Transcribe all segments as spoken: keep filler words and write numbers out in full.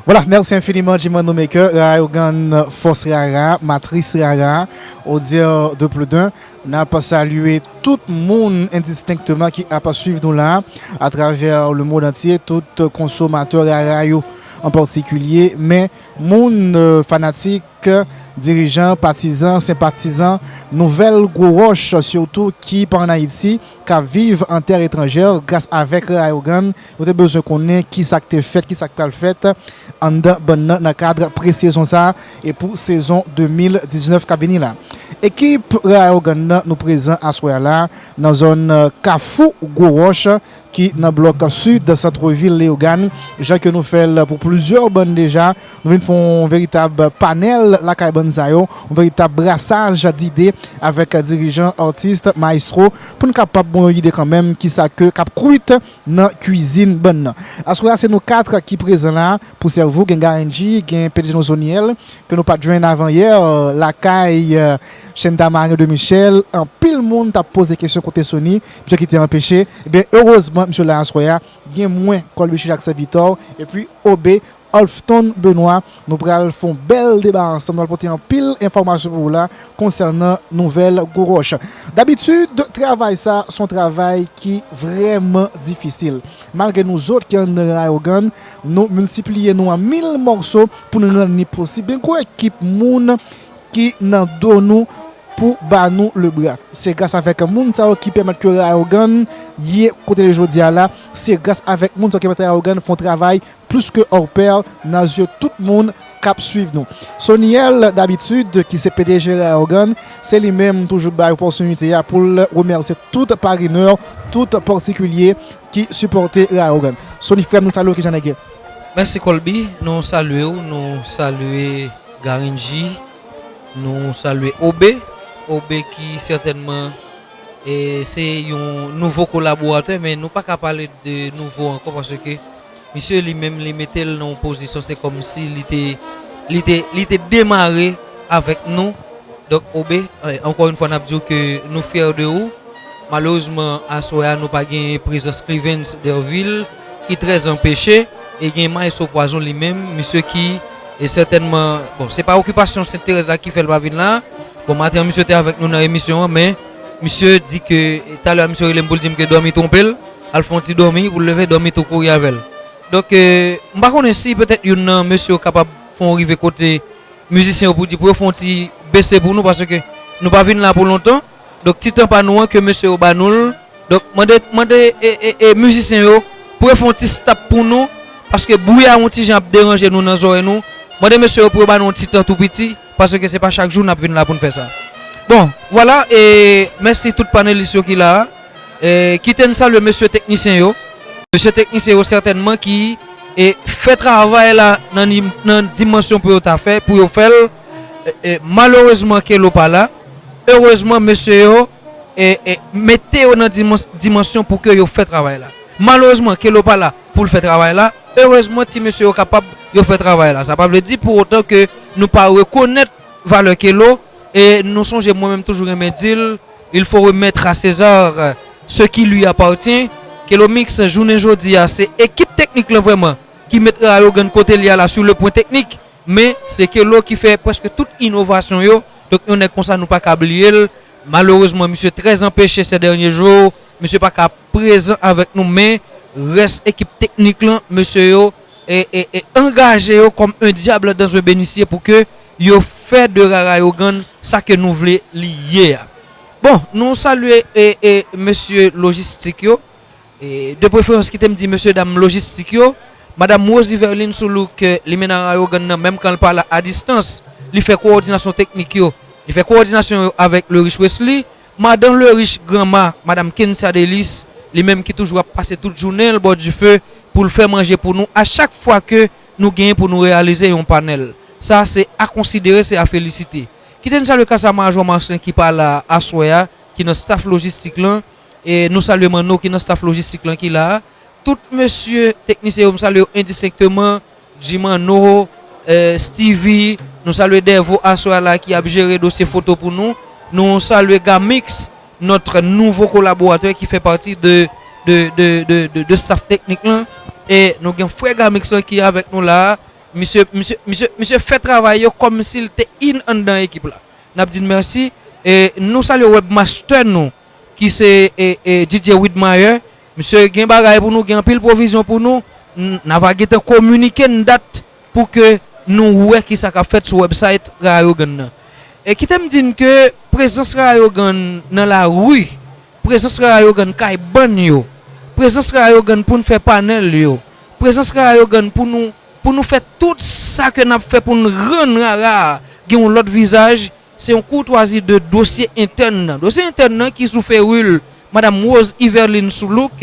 Voilà, merci infiniment, Jimano Maker, Rayogan, Fòs Rara, Matris Rara, Odier de Pludin. N ap salye tout moun endistenkteman ki ap swiv nou la atravè le monde entier, tout konsomatè rara yo an patikilye, men moun, euh, fanatik, dirijan, patizan, senpatizan, nouvèl Gwo Wòch, sitou ki pa ann Ayiti, k ap viv an tè etranjè, gras avèk Rayogan, yo te bezwen konnen ki sa k te fèt, ki sa k pral fèt anndan bann nan, nan kad pre-sezon sa a e pou sezon de mil diznèf k ap vini la. Ekip Rayogan nan, nou prezan aswè a la nan zòn, euh, Kafou Gwo Wòch, ki nan blòk sid sant vil Leyogàn, jan ke nou fè l pou plizyè bann deja. Nou vin fè yon veritab panèl lakay bann sa yo, yon veritab brasaj dide avèk dirijan, atis, mayestwo, pou n kapab bon yon ide kanmenm ki sa ke k ap kwit nan kwizin bann nan. Aswè a, se nou kat ki prezan la pou sèvi w. Gen Garenji, gen P D G nou Soniel, ke nou pa t jwenn avan yè, euh, lakay, euh, Chèn Tamarin de Michel. Anpil moun t ap poze kesyon kote Sony, misye ki te anpeche. Ebyen, erezman, misye la aswè a. Gen mwen, Colby Chilak Servitor, epi Obe Olfton Benoît. Nou pral fè yon bèl deba ansanm. Nou pral pote anpil enfòmasyon pou ou la konsènan nouvèl Gwo Wòch. Dabitid, travay sa, se yon travay ki vrèman difisil. Malgre nou zòt ki anndan Rayogan, nou miltipliye nou an mil mòso pou n rann li posib. Gen gwo ekip moun ki nan do nou pou ba nou lebra. Se gras avèk moun sa yo ki pèmèt ke Rayogan ye kote l ye jodi a la. Se gras avèk moun sa yo ki pèmèt Rayogan fè yon travay plis ke hors pair nan zye tout moun k ap swiv nou. Soniel, dabitid, ki se P D G Rayogan, se li menm toujou bay opòtinite a pou l remèsye tout parenè, tout patikilye ki sipòte Rayogan. Sony, frè m, nou salye w, kijan nèg ye? Mèsi, Colby, nou salye w, nou salye Garinji, nou salye Obe, Obe ki sètènman, e, se yon nouvo kolaboratè, men nou pa ka pale de nouvo ankò paske misye li menm li mete l nan yon pozisyon, se kòmsi li te, li te, li te demare avèk nou. Donk, Obe, e, ankò yon fwa, n ap di w ke nou fyè de ou. Malerezman, aswè a, nou pa gen prezans Clivens Derville, ki trè anpeche, e gen Maestro Pwazon li menm, misye ki, e sètènman, bon, se pa okipasyon Sent Terèz la ki fè l pa vin la. Bon, maten an, misye te avèk nou nan emisyon an, men misye di ke, e, talè a, misye rele m pou l di m ke dòmi twonpe l, al fè yon ti dòmi, pou l leve, dòmi tou kouri avè l. Donk, e, m pa konnen si petèt youn nan mesye yo kapab fè yon rive kote mizisyen yo pou di pou yo fè yon ti bese pou nou, paske nou pa vin la pou lontan. Donk, ti tan pa nou an ke mesye yo ba nou l. Donk, mande, mande, e, e, e, mizisyen yo pou yo fè yon ti stop pou nou, paske bri a yon ti jan ap deranje nou nan zòrèy nou. Mande mesye yo pou yo ba nou yon ti tan tou piti, paske se pa chak jou n ap vin la pou n fè sa. Bon, vwala, e mèsi tout panelis yo ki la a. E, kite n salye mesye teknisyen yo. Mesye teknisyen yo sètènman ki, e, fè travay la nan ni-, nan dimansyon pou yo ta fè, pou yo fè l. E, e, malerezman, Kelo pa la. Erezman, mesye yo, e, e, mete yo nan dimans-, dimansyon pou ke yo fè travay la. Malerezman, Kelo pa la pou l fè travay la. Erezman, ti mesye yo kapab yo fè travay la. Sa pa vle di pou otan ke nou pa rekonèt valè Kelo. E nou sonje, mwen menm toujou renmen di l, il faut remettre à César ce qui lui appartient. Kelo Mix, jounen jodi a, se ekip teknik lan vrèman ki met Rayogan kote l ye a la sur le plan teknik, men se Kelo ki fè prèske tout inovasyon yo. Donk, yon nèg konsa, nou pa ka bliye l. Malerezman, misye trè anpeche ces derniers jours. Misye pa ka prezan avèk nou, men rès ekip teknik lan, mesye yo, e, e, e angaje yo comme un diable dans un bénitier pou ke yo fè de Rayogan sa ke nou vle li ye a. Bon, nou salye, e, e, mesye lojistik yo. E, de preferans, kite m di mesye dam lojistik yo. Madanm Rosie Verline Soulouk, e, li mennen Rayogan nan, menm kan l pa la, a distans, li fè kowòdinasyon teknik yo, li fè kowòdinasyon yo avèk Lerich Wesley. Madan Lerich granma, madanm Kensia Delis, li menm ki toujou ap pase tout jounen l bò dife pou l fè manje pou nou a chak fwa ke nou genyen pou nou reyalize yon panèl. Sa se a konsidere, se a felisite. Kite n salye Kasama Jwa Marcelin ki pa la aswè a, ki nan staf lojistik lan, e nou salye Manno ki nan staf lojistik lan ki la a. Tout mesye teknisyen yo, m salye yo endistenkteman. Jimano, eh, Stevie, nou salye Devo aswè a la ki ap jere dosye foto pou nou. Nou salye Gamix, notre nouveau collaborateur qui fait partie de, de, de, de, de, de staff teknik lan. E nou gen frè Gamix lan ki avèk nou la a. misye, misye, misye, misye fè travay yo kòmsi l te in anndan ekip la. N ap di n mèsi. E nou salye webmaster nou, ki se, e, e, D J Widmire. Misye gen bagay pou nou, gen anpil pwovizyon pou nou. N, n a va gentan kominike n dat pou ke nou wè kisa k ap fèt sou website Rayogan nan. E kite m di n ke prezans Rayogan nan lari, prezans Rayogan kay bann yo, prezans Rayogan pou n fè panèl yo, prezans Rayogan pou nou, pou nou fè tout sa ke n ap fè pou n rann Rara gen yon lòt vizaj, se yon koutwazi de dosye entèn nan. Dosye entèn nan ki sou feri l, Madam Rose Yverline Soulouk,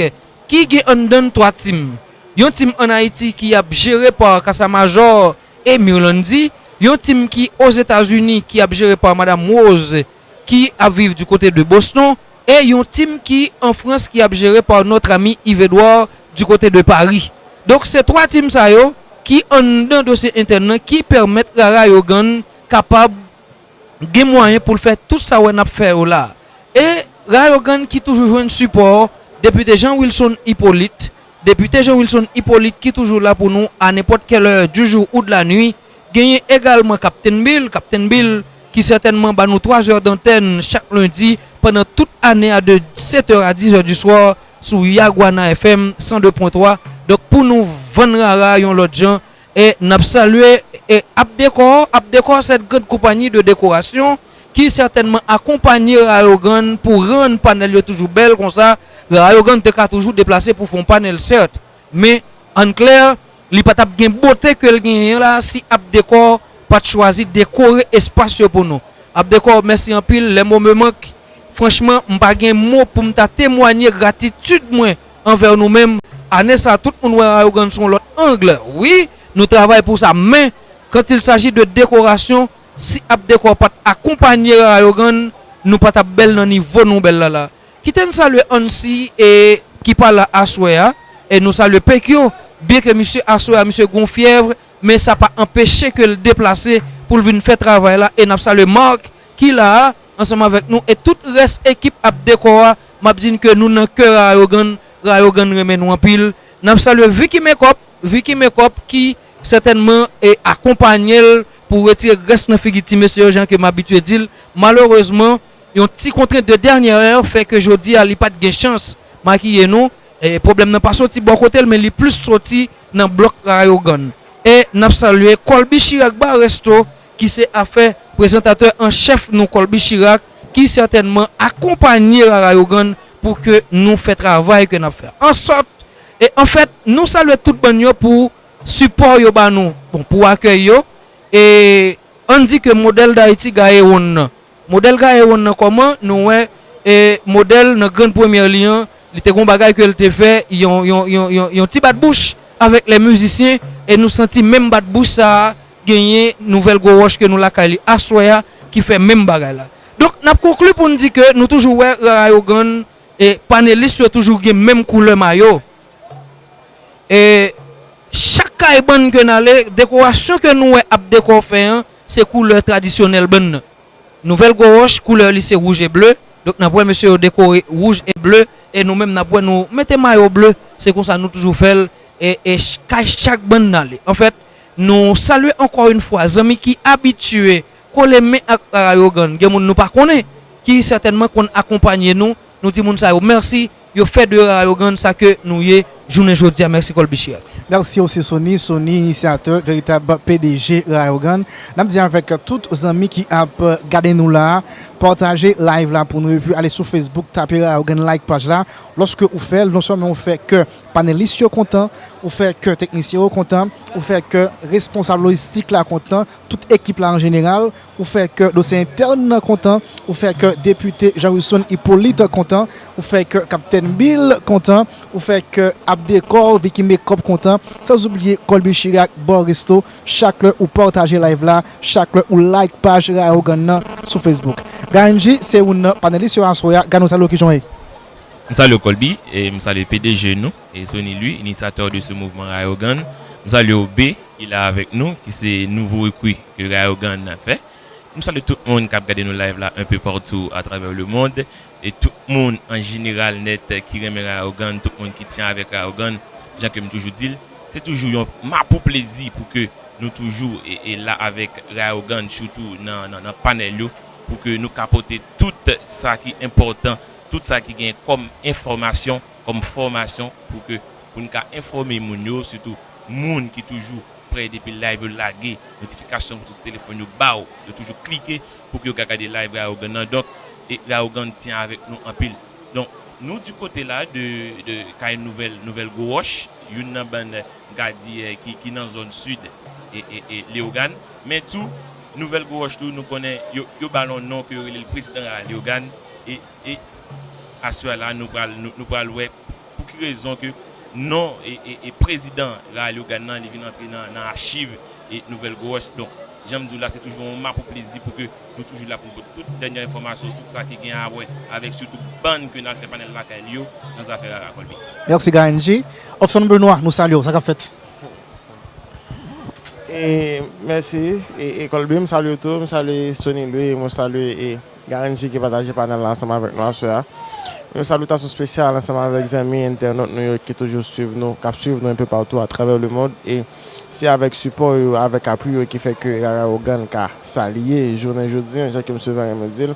ki gen anndan l twa tim. Yon tim ann Ayiti ki ap jere pa Kasa Majò e Mirlandy, yon tim ki Ozetazini ki ap jere pa Madam Rose ki ap viv du côté de Boston, e yon tim ki an Frans ki ap jere pa notre ami Yves Edouard du côté de Paris. Donk, se twa tim sa yo ki anndan dosye entèn nan ki pèmèt Rara Yogann kapab gen mwayen pou l fè tout sa w wè n ap fè yo la. E Rayogan ki toujou jwenn sipò Depite Jean Wilson Hyppolite, Depite Jean Wilson Hyppolite ki toujou la pou nou a nenpòt kèl è du jour ou de la nuit. Genyen egalman Kaptenn Bill, Kaptenn Bill ki sètènman ba nou twa zè dantèn chak lendi pandan tout ane a de sèt è a diz è du soir sou Yaguana F M san de pwen twa. Donk, pou nou vann Rara yon lòt jan, e n ap salye, e, Abdecor, Abdecor, cette grande compagnie de décoration ki sètènman akonpanye Rayogan pou rann panèl yo toujou bèl konsa. Rayogan te ka toujou deplase pou fè yon panèl, sèt, men, an klè, li pa t ap gen bote ke l genyen la si Abdecor pa t chwazi dekore espas yo pou nou. Abdecor, mèsi anpil, les mots me manquent. Franchman, m pa gen mo pou m ta temwanye gratitid mwen anvè nou menm. Ane sa, tout moun wè Rayogan sou yon lòt ang. Wi, nou travay pou sa, men quand il s'agit de décoration, si Abdecor pa t akonpanye Rayogan, nou pa t ap bèl nan nivo nou bèl la la. Kite n salye Ansi, e, ki pa la aswè a, e nou salye Pekyo, byen ke misye aswè a, misye gon fyèv, men sa pa anpeche ke l deplase pou l vin fè travay la, e n ap salye Mark, ki la a, ansanm avèk nou, e tout rès ekip Abdecor a, m ap di n ke nou nan kè Rayogan, Rayogan renmen nou anpil. N ap salye Vicky Makeup, Vicky Makeup ki sètènman, e, akonpanye l pou retire grès nan figi ti mesye yo, jan ke m abitye di l. Malerezman, yon ti kontrent de dènyè è fè ke jodi a li pa t gen chans makiye nou. E, pwoblèm nan pa soti bò kote l, men li plis soti nan blòk Rayogan. E n ap salye Colby Chirac Baresto, ki se afè prezantatè an chèf nou, Colby Chirac, ki sètènman akonpanye Rayogan pou ke nou fè travay ke n ap fè. An sòt, e anfèt, nou salye tout bann yo pou sipò yo ba nou, bon, pou akèy yo. E ann di ke modèl Dayiti gaye wonn nan. Modèl gaye wonn nan kòman? Nou wè, e, modèl nan grenn premyè li an, li te gon bagay ke l te fè, yon, yon, yon, yon, yon ti bat bouch avèk lè mizisyen, e nou santi menm bat bouch sa a genyen nouvèl gwo wòch ke nou lakay li aswè a, ki fè menm bagay la. Donk, n ap konkli pou n di ke nou toujou wè Rayogan, e, panelis yo toujou gen menm koulè mayo. E chak kay bann ke n ale, dekorasyon ke nou wè Abdecor fè an, se koulè tradisyonèl bann nan. Nouvèl gwo wòch, koulè li se wouj e ble. Donk, n ap wè mesye yo dekore wouj e ble. E nou menm, n ap wè nou mete mayo ble. Se konsa nou toujou fè l. E, e ch-, kay chak bann n ale. Anfèt, nou salye ankò yon fwa zanmi ki abitye kole men ak Rayogan. Gen moun nou pa konnen, ki sètènman konn akonpanye nou. Nou di moun sa yo mèsi. Yo fè de Rayogan sa ke nou ye jounen jodi a. Mèsi, Colby Chirac. Mèsi osi, Sony. Sony, inisyatè, veritab P D G Rayogan. N ap di avèk tout zanmi ki ap gade nou la, pataje live la pou nou, epi ale sou Facebook, tape Rayogan, like paj la. Lòske ou fè l, non sèlman ou fè kè panelis yo kontan, ou fè kè teknisyen yo kontan, ou fè kè responsab lojistik la kontan, tout ekip la an jeneral, ou fè kè dosye entèn nan kontan, ou fè kè depite Jean Wilson Hyppolite kontan, ou fè kè Kaptèn Bill kontan, ou fè kè Abdecor, Vicky Makeup kontan, san oubliye Colby Chirac, Bar Resto, chak lè ou pataje live la, chak lè ou like paj Rayogan nan sou Facebook. Ganji, se youn nan panelis yo aswè a, gad nou salye w, kijan w ye? M salye w, Colby, e m salye P D G nou, e Sony Louis, initiateur de ce mouvement Rayogan. M salye w, B, ki la avèk nou, ki se nouvo rekri ke Rayogan nan fè. M salye tout moun k ap gade nou live la un peu partout à travers le monde, e tout moun an jeneral nèt ki renmen Rayogan, tout moun ki tyen avèk Rayogan, jan ke m toujou di l, Se toujou yon mapou plezi pou ke nou toujou e, e la avèk Rayogan, sitou nan, nan, nan panèl yo, pou ke nou ka pote tout sa ki enpòtan, tout sa ki gen kòm enfòmasyon, kòm fòmasyon, pou ke pou n ka enfòme moun yo, sitou moun ki toujou prè depi live yo lage, notifikasyon pou tout telefòn yo ba w, yo toujou klike pou ke yo ka gade live Rayogan nan. Donk, e Rayogan tyen avèk nou anpil. Donk, nou di kote la de, de kay nouvèl, nouvèl Gwo Wòch, youn nan bann, m ka di, eh, ki, ki nan zòn sid e, e, e Leyogàn. Men tou, nouvèl Gwo Wòch tou, nou konnen yo, yo ba l yon non ke yo rele l prezidan Rara Leyogàn. E, e aswè a la, nou pral, nou, nou pral wè pou ki rezon ke non e, e, e prezidan Rara Leyogàn nan, li vin antre nan, nan achiv e nouvèl Gwo Wòch. Donk, jan m di w la, se toujou yon mapou plezi pou ke nou toujou la pou nou pote tout dènye enfòmasyon, tout sa ki gen a wè avèk sitou bann ke n al fè panèl lakay li yo nan zafè Rara, Colby. Mèsi, Guy N G. Ofson Benoît, nou salye w. Sa k ap fèt? E, mèsi, e, e Colby, m salye w tou, m salye Sony Louis, mwen salye, e, Guy N G ki pataje panèl la ansanm avèk nou aswè a. Yon salitasyon espesyal ansanm avèk zanmi entènòt nou yo ki toujou swiv nou, k ap swiv nou enpe patou atravè lemonn. E se avèk sipò yo, avèk apui yo ki fè ke Rara Ogan ka sa li ye jounen jodi a, jan ke mesye Van renmen di l.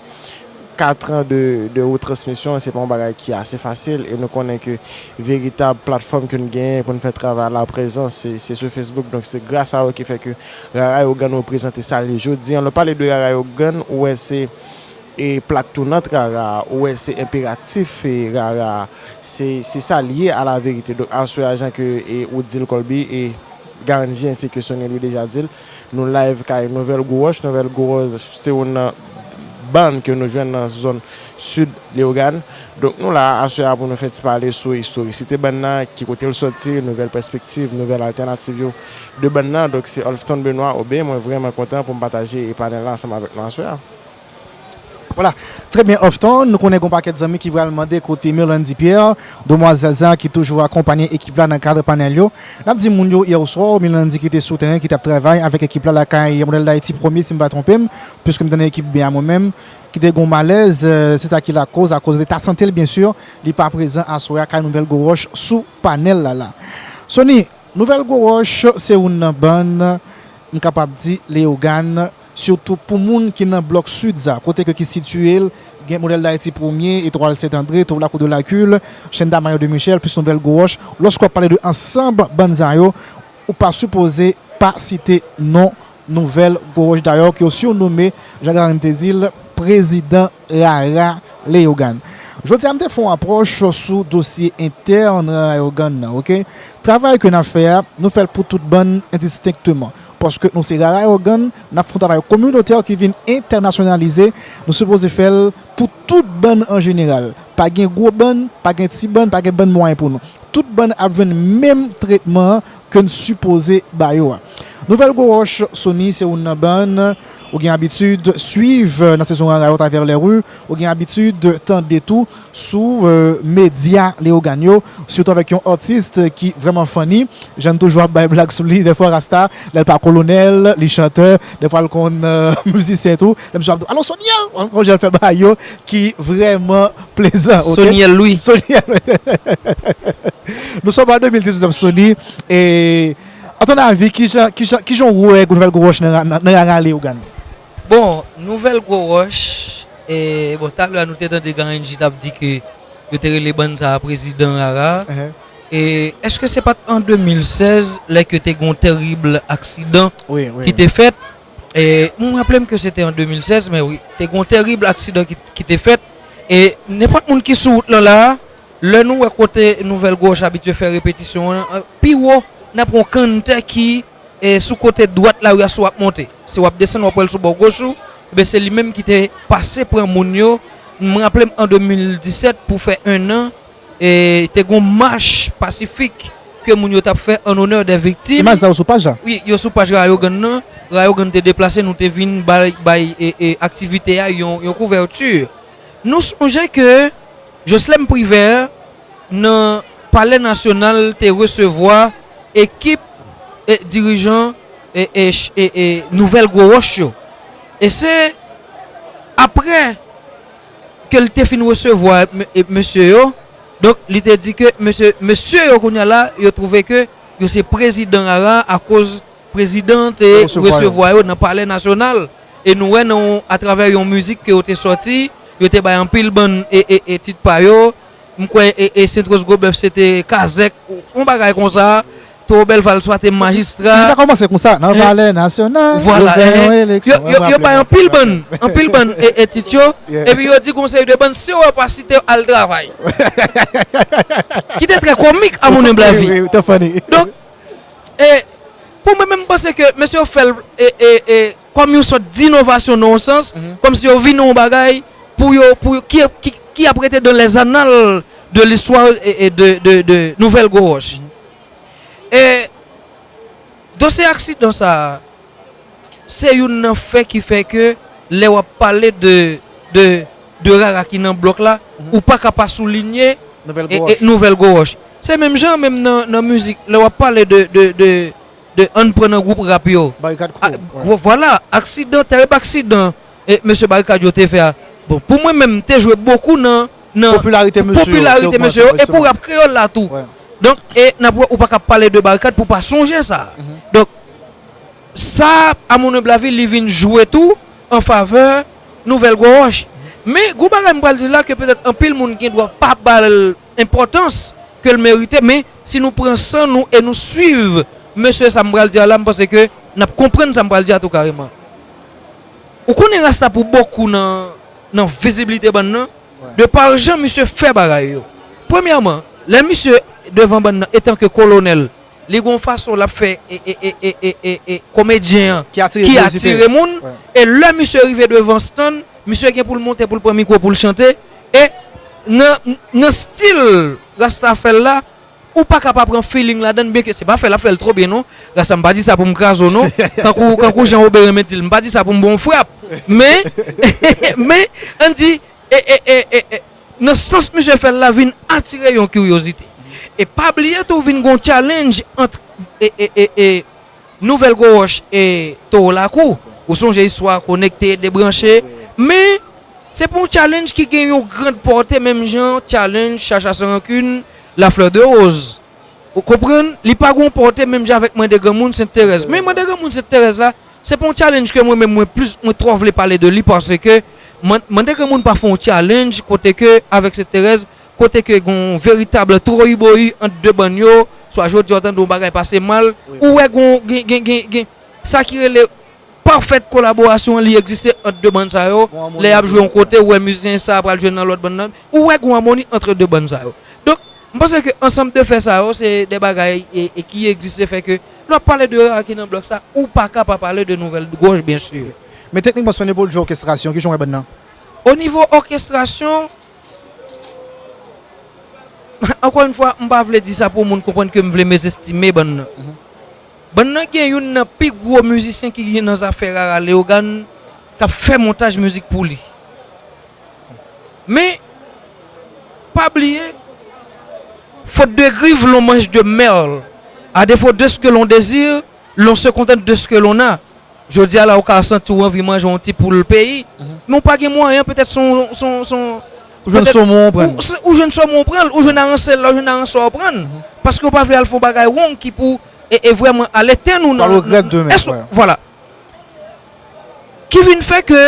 Katran de, de retransmisyon, se pa yon bagay ki ase fasil, e nou konnen ke veritab platfòm ke n genyen pou n fè travay la, prezans, se, se sou Facebook. Donk, se gras a yo ki fè ke Rara Ogan reprezante sa li ye jodi a. Lè w pale de Rara Ogan, ou wè se e plak tounant Rara, ou wè se enperatif e Rara, se, se sa l ye a la verite. Donk, aswè a, jan ke e ou di l, Colby, e Guy N G ensi ke Sony Louis deja di l, nou live kay Nouvèl Gwo Wòch. Nouvèl Gwo Wòch se youn nan bann ke nou jwenn nan zòn sid Leyogàn. Donk, nou la aswè a pou nou fè ti pale sou istorisite bann nan, ki kote l sòti, nouvèl pèspektiv, nouvèl altènativ yo de bann nan. Donk, se Olfton Benoît Aubé, mwen vrèman kontan pou m pataje e panèl la ansanm avèk nou aswè a. Vwala, trè byen, Ofton, nou konnen gen yon pakèt zanmi ki pral mande kote Mirlande Pierre, demwazèl sa ki toujou akonpanye ekip la nan kad panèl yo. N ap di moun yo, yè oswa, Mirlande ki te sou teren, ki t ap travay avèk ekip la lakay Modèl Dayiti Premye, si m pa twonpe m, piske m tande ekip byen a mwen menm, ki te gen yon malèz, eh, se sa ki lakoz, akoz de ta sante l, byen si, li pa prezan aswè a kay Nouvèl Gwo Wòch sou panèl la la. Sony, Nouvèl Gwo Wòch se youn nan bann, m kapab di, Leyogàn, sitou pou moun ki nan blòk sid sa, kote ke ki sitiye l, gen Modèl Dayiti Premye, Etwal Sent Andre, Tour Lakou de Lakil, Chèn Damayo de Michèl, plis Nouvèl Gwo Wòch. Lòske w ap pale de ansanm bann sa yo, ou pa sipoze pa site non Nouvèl Gwo Wòch, dayè ke yo siwonome, jan Garry te di l, prezidan Rara Leyogàn. Jodi a, m te fè yon apwòch sou dosye entèn Rara Leyogàn nan, oke? Travay ke n ap fè a, nou fè l pou tout bann endistenkteman. Paske nou se Rara Leyogàn, n ap fè yon travay kominotè ki vin entènasyonalize, nou sipoze fè l pou tout bann an jeneral. Pa gen gwo bann, pa gen ti bann, pa gen bann mwayen pou nou. Tout bann ap jwenn menm tretman an ke n sipoze ba yo a. Nouvèl Gwo Wòch, Sony, se youn nan bann ou gen abitid swiv nan sezon Rara yo atravè lè ri, ou gen abitid tande tou sou, eh, medya Leyogàn yo, sitou avèk yon atis ki vrèman funny. Jan n toujou ap bay blag sou li, dèfwa Rasta, lè l pa kolonèl, li chantè, dèfwa l konn, eh, mizisyen tou. Lè misye ap di, "Alo, Sony, an!" Konn jan l fè bagay yo ki vrèman plezan, oke? Sony L. Louis. Sony L. Nou sòti an de mil diznèf, Sony, e, a ton avi, kijan, kijan, kijan w wè Nouvèl Gwo Wòch nan, nan, nan Rara Leyogàn? Bon, Nouvèl Gwo Wòch, e, bon, talè a nou te tande Guy N G t ap di ke yo te rele bann sa a prezidan Rara. Ehe. E èske se pa t an de mil sèz, lè ke te gen yon tèrib aksidan Wi, wi. ki te fèt? E, mwen raple m ke se te an de mil sèz, men wi, te gen yon tèrib aksidan ki, ki te fèt. E nenpòt moun ki sou wout lan la a, lè nou wè kote Nouvèl Gwo Wòch abitye fè repetisyon an, pi wo, n ap wè yon kanntè ki, e, sou kote dwat lari a si w ap monte. Si w ap desann, w ap wè l sou bò goch ou. Ebyen, se li menm ki te pase pran moun yo. M raple m an de mil disèt, pou fè en an, e te gen yon mach pasifik ke moun yo t ap fè an onè dè viktim. Imaj sa yo sou paj la? Wi, yo sou paj Rayogan nan. Rayogan te deplase, nou te vin bay, bay, e, e, aktivite a yon, yon kouvèti. Nou sonje ke Joslèm Privè nan Palè Nasyonal te resevwa ekip, e, dirijan, e, e, ch-, e, e, Nouvèl Gwo Wòch yo. E se apre ke l te fin resevwa me-, e, mesye yo, donk, li te di ke mesye, mesye yo kounye a la, yo twouve ke yo se prezidan rara akoz prezidan an te resevwa yo nan Palè Nasyonal. E nou wè nan, atravè yon mizik ke yo te sòti, yo te bay anpil bann e, e, e tit pa yo. M kwè e, e Sentwòs Gwobèf se te Kazèk, yon bagay konsa. Towo Bèlval swa te majistra. Mizik la kòmanse konsa, nan Palè Nasyonal, vwala, yo fè yon eleksyon. Yo, yo, yo bay anpil bann, anpil bann e, e tit yo, epi yo di gon seri de bann, si w pa site, al travay. Ki te trè komik, à mon humble avis. Donk, e, pou mwen menm, m panse ke mesye yo fè l, e, e, e, kòm yon sòt d'innovasyon nan yon sans, kòmsi yo vin yon bagay pou yo, pou yo, ki, ki, ki ap rete dans les annales de l'histoire e, e de, de, de Nouvelle Gros Roche. E dosye aksidan sa a, se youn nan fè ki fè ke lè w ap pale de, de, de rara ki nan blòk la, ou pa ka pa soulinye Nouvelle Gros Roche. Se menm jan menm nan, nan mizik, lè w ap pale de, de, de, de ann pran nan gwoup rap yo. Barikad Crew. Vwala, aksidan, tèrib aksidan, e, mesye Barikad yo te fè a. Bon, pou mwen menm, te jwe bokou nan, nan popilarite mesye yo, e pou rap kreyòl la tou. Donk, e n ap wè, ou pa ka pale de Barikad pou pa sonje sa. Donk, sa, à mon humble avis, li vin jwe tou an favè Nouvelle Gros Roche. Men, gon bagay m pral di la ke petèt anpil moun gen dwa pa ba l enpòtans ke l merite, men si nou pran san nou e nou swiv mesye sa m pral di a la, m panse ke n ap konprann sa m pral di a tou kareman. Ou konnen Rasta pou bokou nan, nan viziblite bann nan, de pa jan misye fè bagay yo. Premyèman, lè misye devan bann nan, etanke kolonèl, li gon fason l ap fè e, e, e, e, e, e, e komedyen an ki atire moun, e lè misye rive devan stann, misye gen pou l monte, pou l pran mikwo, pou l chante, e nan, nan stil Rasta fè l la, ou pa ka pa pran feeling ladan l, byenke se pa fè l ap fè l twò byen non. Rasta, m pa di sa pou m kraze w non. Kankou, kankou jan Obe renmen di l, m pa di sa pou m ba w frap. Men, men, ann di, e, e, e, e, e, nan sans misye fè l la vin atire yon kiryozite. E pa bliye tou vin gon challenge ant e, e, e, e, Nouvelle Gros Roche e Towo Lakou. Ou sonje istwa konekte, debranche. Men, se pa yon challenge ki gen yon grand pòte, menm jan challenge Chacha Sans Rancune, La Fleur de Rose. Ou konprann? Li pa gon pòte menm jan avèk Mande Granmoun, Sent Terèz. Men Mande Granmoun, Sent Terèz la, se pa yon challenge ke mwen menm, mwen plis, mwen twò vle pale de li, paske Man-, Mande Granmoun pa fè yon challenge kote ke avèk Sent Terèz, kote ke gon veritab twoyiboyi ant de bann yo, swa jodi a w tande yon bagay pase mal, ou wè gon, gen, gen, gen, gen, sa ki rele pafèt kolaborasyon an, li egziste ant de bann sa yo. Lè y ap jwe yon kote, ou wè mizisyen sa a pral jwe nan lòt bann nan, ou wè gon amoni ant de bann sa yo. Donk, m panse ke ansanm de fè sa yo, se de bagay e, e ki egziste, fè ke lè w ap pale de rara ki nan blòk sa, ou pa ka pa pale de Nouvelle Gros Roche, byen si. Men teknikman, se o nivo de òkestrasyon, kijan w wè bann nan? O nivo òkestrasyon, ankò yon fwa, m pa vle di sa pou moun konprann ke m vle mezestime bann nan. Bann nan gen youn nan pi gwo mizisyen ki gen nan zafè rara Leyogàn k ap fè montaj mizik pou li. Men, pa bliye, faute de grives, l'on mange de merle. À défaut de ce que l'on désire, l'on se contente de ce que l'on a. Jodi a la, ou ka santi w anvi manje yon ti poul peyi, men w pa gen mwayen, petèt se yon, se yon, se yon, ou jwenn somon, ou pran l. Ou, ou jwenn somon, ou pran l, ou jwenn aransèl la, ou jwenn aranswa, ou pran l. Paske w pa vle al fè yon bagay wrong ki pou, e, e vrèman al etenn ou nan, ou pral regrèt demen, vwala. Ki vin fè ke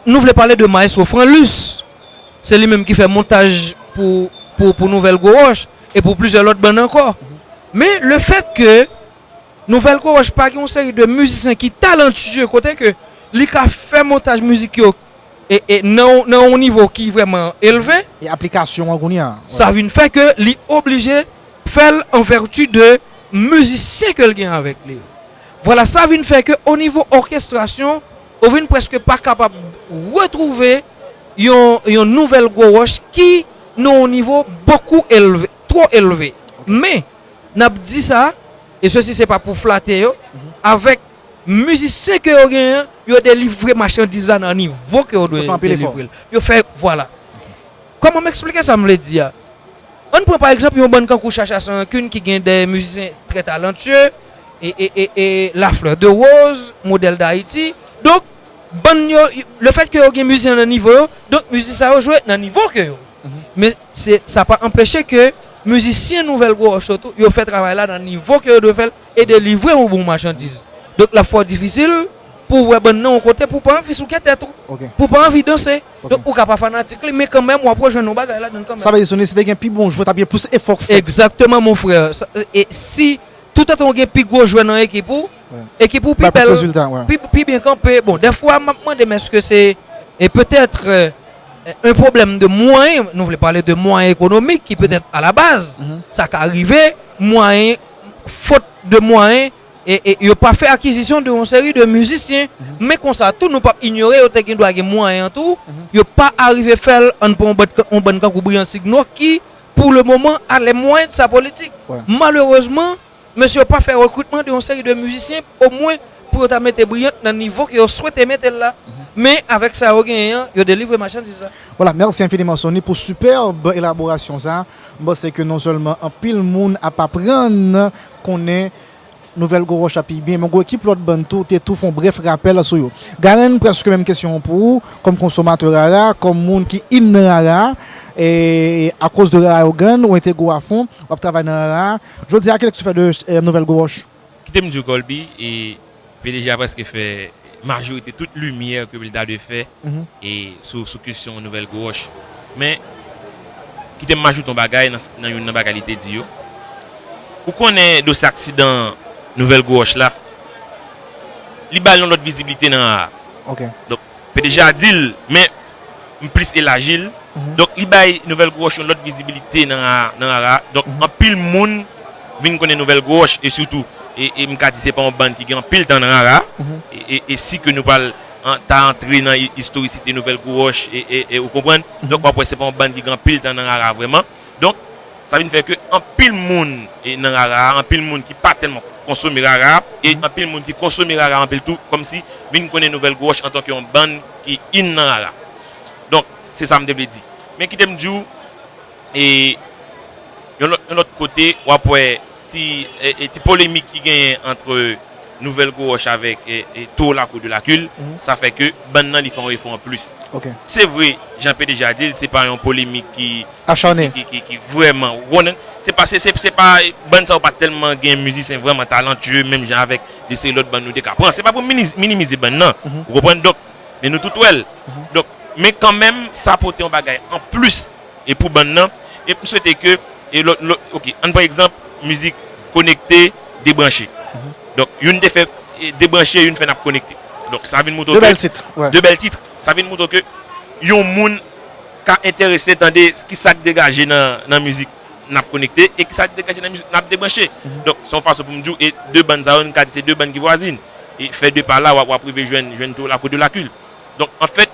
nou vle pale de Maestro Franlus. Se li menm ki fè montaj pou, pou, pou Nouvelle Gros Roche e pou plizyè lòt bann ankò. Men lefèt ke Nouvelle Gros Roche pa gen yon seri de mizisyen ki talantiye kote ke li ka fè montaj mizik yo e, e nan, nan yon nivo ki vrèman elve. E aplikasyon an kounye a. Sa vin fè ke li oblije fè l an vèti de mizisyen ke l gen avèk li yo. Vwala, sa vin fè ke o nivo òkestrasyon, ou vin prèske pa kapab retwouve yon, yon Nouvelle Gros Roche ki nan yon nivo bokou elve, twò elve. Men, n ap di sa, e sesi se pa pou flate yo, avèk mizisyen ke yo genyen, yo delivre machandiz la nan nivo ke yo dwe delivre l. Yo fè, vwala. Kòman m eksplike sa m vle di a? Ann pran pa egzanp yon bann kankou Chacha Sans Rancune ki gen de mizisyen trè talantye, e, e, e, e La Fleur de Rose, Modèle d'Haïti. Donk, bann yo, lefèt ke yo gen mizisyen nan nivo yo, donk mizisyen sa yo jwe nan nivo ke yo. Men se, sa pa anpeche ke mizisyen Nouvèl Gwo Wòch yo tou, yo fè travay la nan nivo ke yo dwe fè l e delivre yon bon machandiz. Donk, l ap fò difisil pou w wè bann nan yon kote pou w pa anvi souke tèt ou, Ok. pou w pa anvi danse. Ok. Donk, ou ka pa fanatik li, men kanmenm, w ap rejwenn yon bagay ladan kanmenm. Sa vle di, Sony, si te gen pi bon jwè, t ap gen plis efò k fèt. Egzakteman, mon frè. Sa- E si toutotan w gen pi gwo jwè nan ekip ou, Wi. ekip ou pi Bay plis bèl, rezilta, wi. pi, pi byen kanpe. Bon, dèfwa, m ap mande m èske se, e petèt, euh, un problème de moyens, nou vle pale de mwayen ekonomik ki petèt a la baz, Mhm. sa ka rive, mwayen, fot de mwayen, e, e yo pa fè akizisyon de yon seri de mizisyen. Mhm. Men konsa tou, nou p ap inyore yo te gen dwa gen mwayen an tou, Mhm. yo pa arive fè l, ann pran yon bann, yon bann kankou Brillant Signo ki, pou le moman, a les moyens de sa politik. Wi. Malerezman, mesye yo pa fè rekritman de yon seri de mizisyen, omwen pou yo ta mete Brillant nan nivo ke yo swete mete l la. Mhm. Men avèk sa yo genyen an, yo delivre machandiz la. Vwala, mèsi enfiniman, Sony, pou sipèb elaborasyon sa. M panse ke non sèlman anpil moun ap aprann konnen Nouvèl Gwo Wòch la pi byen, men gwo ekip lòt bann tou te tou fè yon brèf rapèl sou yo. Garen, prèske menm kesyon an pou ou, kòm konsomatè rara, kòm moun ki in nan rara, e akoz de rara yo grann, ou entegre w afon, w ap travay nan rara. Jodi a, ki lèkti w fè de, eh, Nouvèl Gwo Wòch? Kite m di w, Colby, e P D G a prèske fè majorite tout limyè ke l ta dwe fè Mhm. e sou, sou kesyon Nouvèl Gwo Wòch. Men, kite m ajoute yon bagay nan, nan youn nan bagay li te di yo. Ou konnen dosye aksidan Nouvèl Gwo Wòch la, li ba l yon lòt vizibilite nan rara. Ok. Donk, P D G a di l, men m plis elaji l. Mhm. Donk, li bay Nouvèl Gwo Wòch yon lòt vizibilite nan, nan rara. Donk, Mhm. anpil moun vin konnen Nouvèl Gwo Wòch, e sitou, e, e m ka di se pa yon bann ki gen anpil tan nan rara. Mhm. E, e, e si ke nou pral an- ta antre nan i- istorisite Nouvèl Gwo Wòch, e, e, e ou konprann? Mhm. Donk, w ap wè se pa yon bann ki gen anpil tan nan rara vrèman. Donk, sa vin fè ke anpil moun, e, nan rara, anpil moun ki pa tèlman konsome rara, e Mhm. anpil moun ki konsome rara anpil tou, kòmsi vin konnen Nouvèl Gwo Wòch antanke yon bann ki in nan rara. Donk, se sa m te vle di. Men kite m di w, e, yon lòt, yon lòt kote, w ap wè ti, e, e, ti polemik ki genyen ant Nouvèl Gwo Wòch avèk, e, e, Toro Lakou de Lakil, Mhm. sa fè ke bann nan li fè yon efò anplis. Ok. Se vre, jan P D G a di l, se pa yon polemik ki Acharne. ki, ki, ki, ki vrèman, ou konnen, se pa, se, se, se pa, bann sa yo pa tèlman gen mizisyen vrèman talantiye, menm jan avèk de seri lòt bann nou te ka pran. Se pa pou miniz- minimize bann nan, Mhm. ou konprann? Donk, men nou tout wè l. Mhm. Donk, men kanmenm, sa pote yon bagay anplis, e pou bann nan, e m swete ke, e lòt, lòt, ok, ann pran egzanp, mizik konekte, debranche. Mhm. Donk, youn te fè, e, debranche, youn fè n ap konekte. Donk, sa vin montre De ke bèl tit, wè. de bèl tit. Sa vin montre ke yon moun ka enterese tande ki sa k degaje nan, nan mizik n ap konekte e ki sa k degaje nan mizik n ap debranche. Mhm. Donk, se yon fason pou m di w, e de bann sa yo, n ka di se de bann ki vwazin. E fè de pa la, w ap, w ap rive jwenn, jwenn Toro Lakou de Lakil. Donk, anfèt,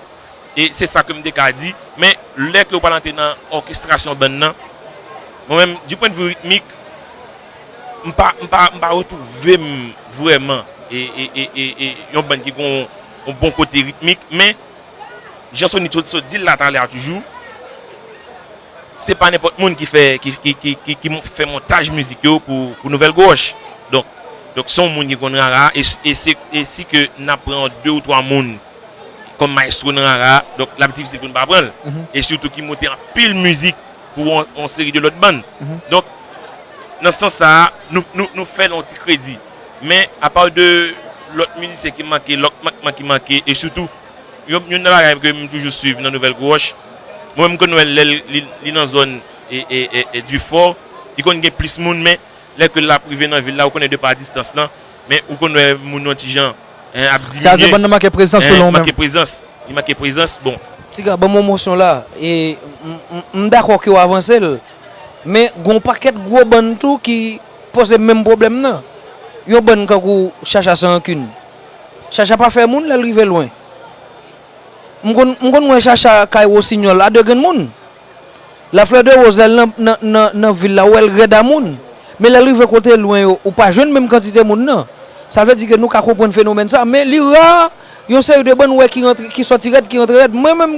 e se sa ke m te ka di. Men, lè ke w pral antre nan òkestrasyon bann nan, mwen menm, du point de vue ritmik, m pa, m pa, m pa retwouve m vrèman e, e, e, e, e yon bann ki gen yon, yon bon kote ritmik, men jan Sony sot, sot di l la talè a toujou, se pa nenpòt moun ki fè, ki, ki, ki, ki, ki mon- fè montaj mizik yo pou, pou Nouvèl Gwo Wòch. Donk, donk se yon moun ki konn rara, e, e, se, e si ke n ap pran de ou twa moun kòm mayestwo nan rara, donk l ap difisil pou n pa pran l. Mhm. E sitou ki monte anpil mizik pou yon, yon seri de lòt bann. Mhm. Donk, nan sans sa a, nou, nou, nou fè l yon ti kredi. Men, apa de lòt mizisyen ki manke, lòt mankman ki manke, e sitou, yon, youn nan bagay ke m toujou swiv nan Nouvèl Gwo Wòch, mwen, m konn wè l lè l, li, li nan zòn e, e, e, e Difò, li konn gen plis moun, men lè ke l ap rive nan vil la, ou konnen de pa distans lan, men ou konn wè moun yon ti jan, en, ap diminye. Sa vle di bann nan manke prezans, selon ou menm? Manke prezans. Li manke prezans, bon. Tiga, ban m yon mosyon la, e m, m, m dakò ke w avanse l, men gen yon pakèt gwo bann tou ki poze menm pwoblèm nan. Yon bann kankou Chacha San Rankin. Chacha pa fè moun lè l rive lwen. M konn, m konn wè Chacha kay Wosinyòl a de grenn moun. Laflè de Wozèl nan, nan, nan, nan vil la, ou wè l rèd a moun. Men lè l rive kote lwen yo, ou pa jwenn menm kantite moun nan. Sa vle di ke nou ka konprann fenomèn sa, men li ra, yon seri de bann ou wè ki rantre, ki sòti rèd, ki rantre rèd. Mwen menm,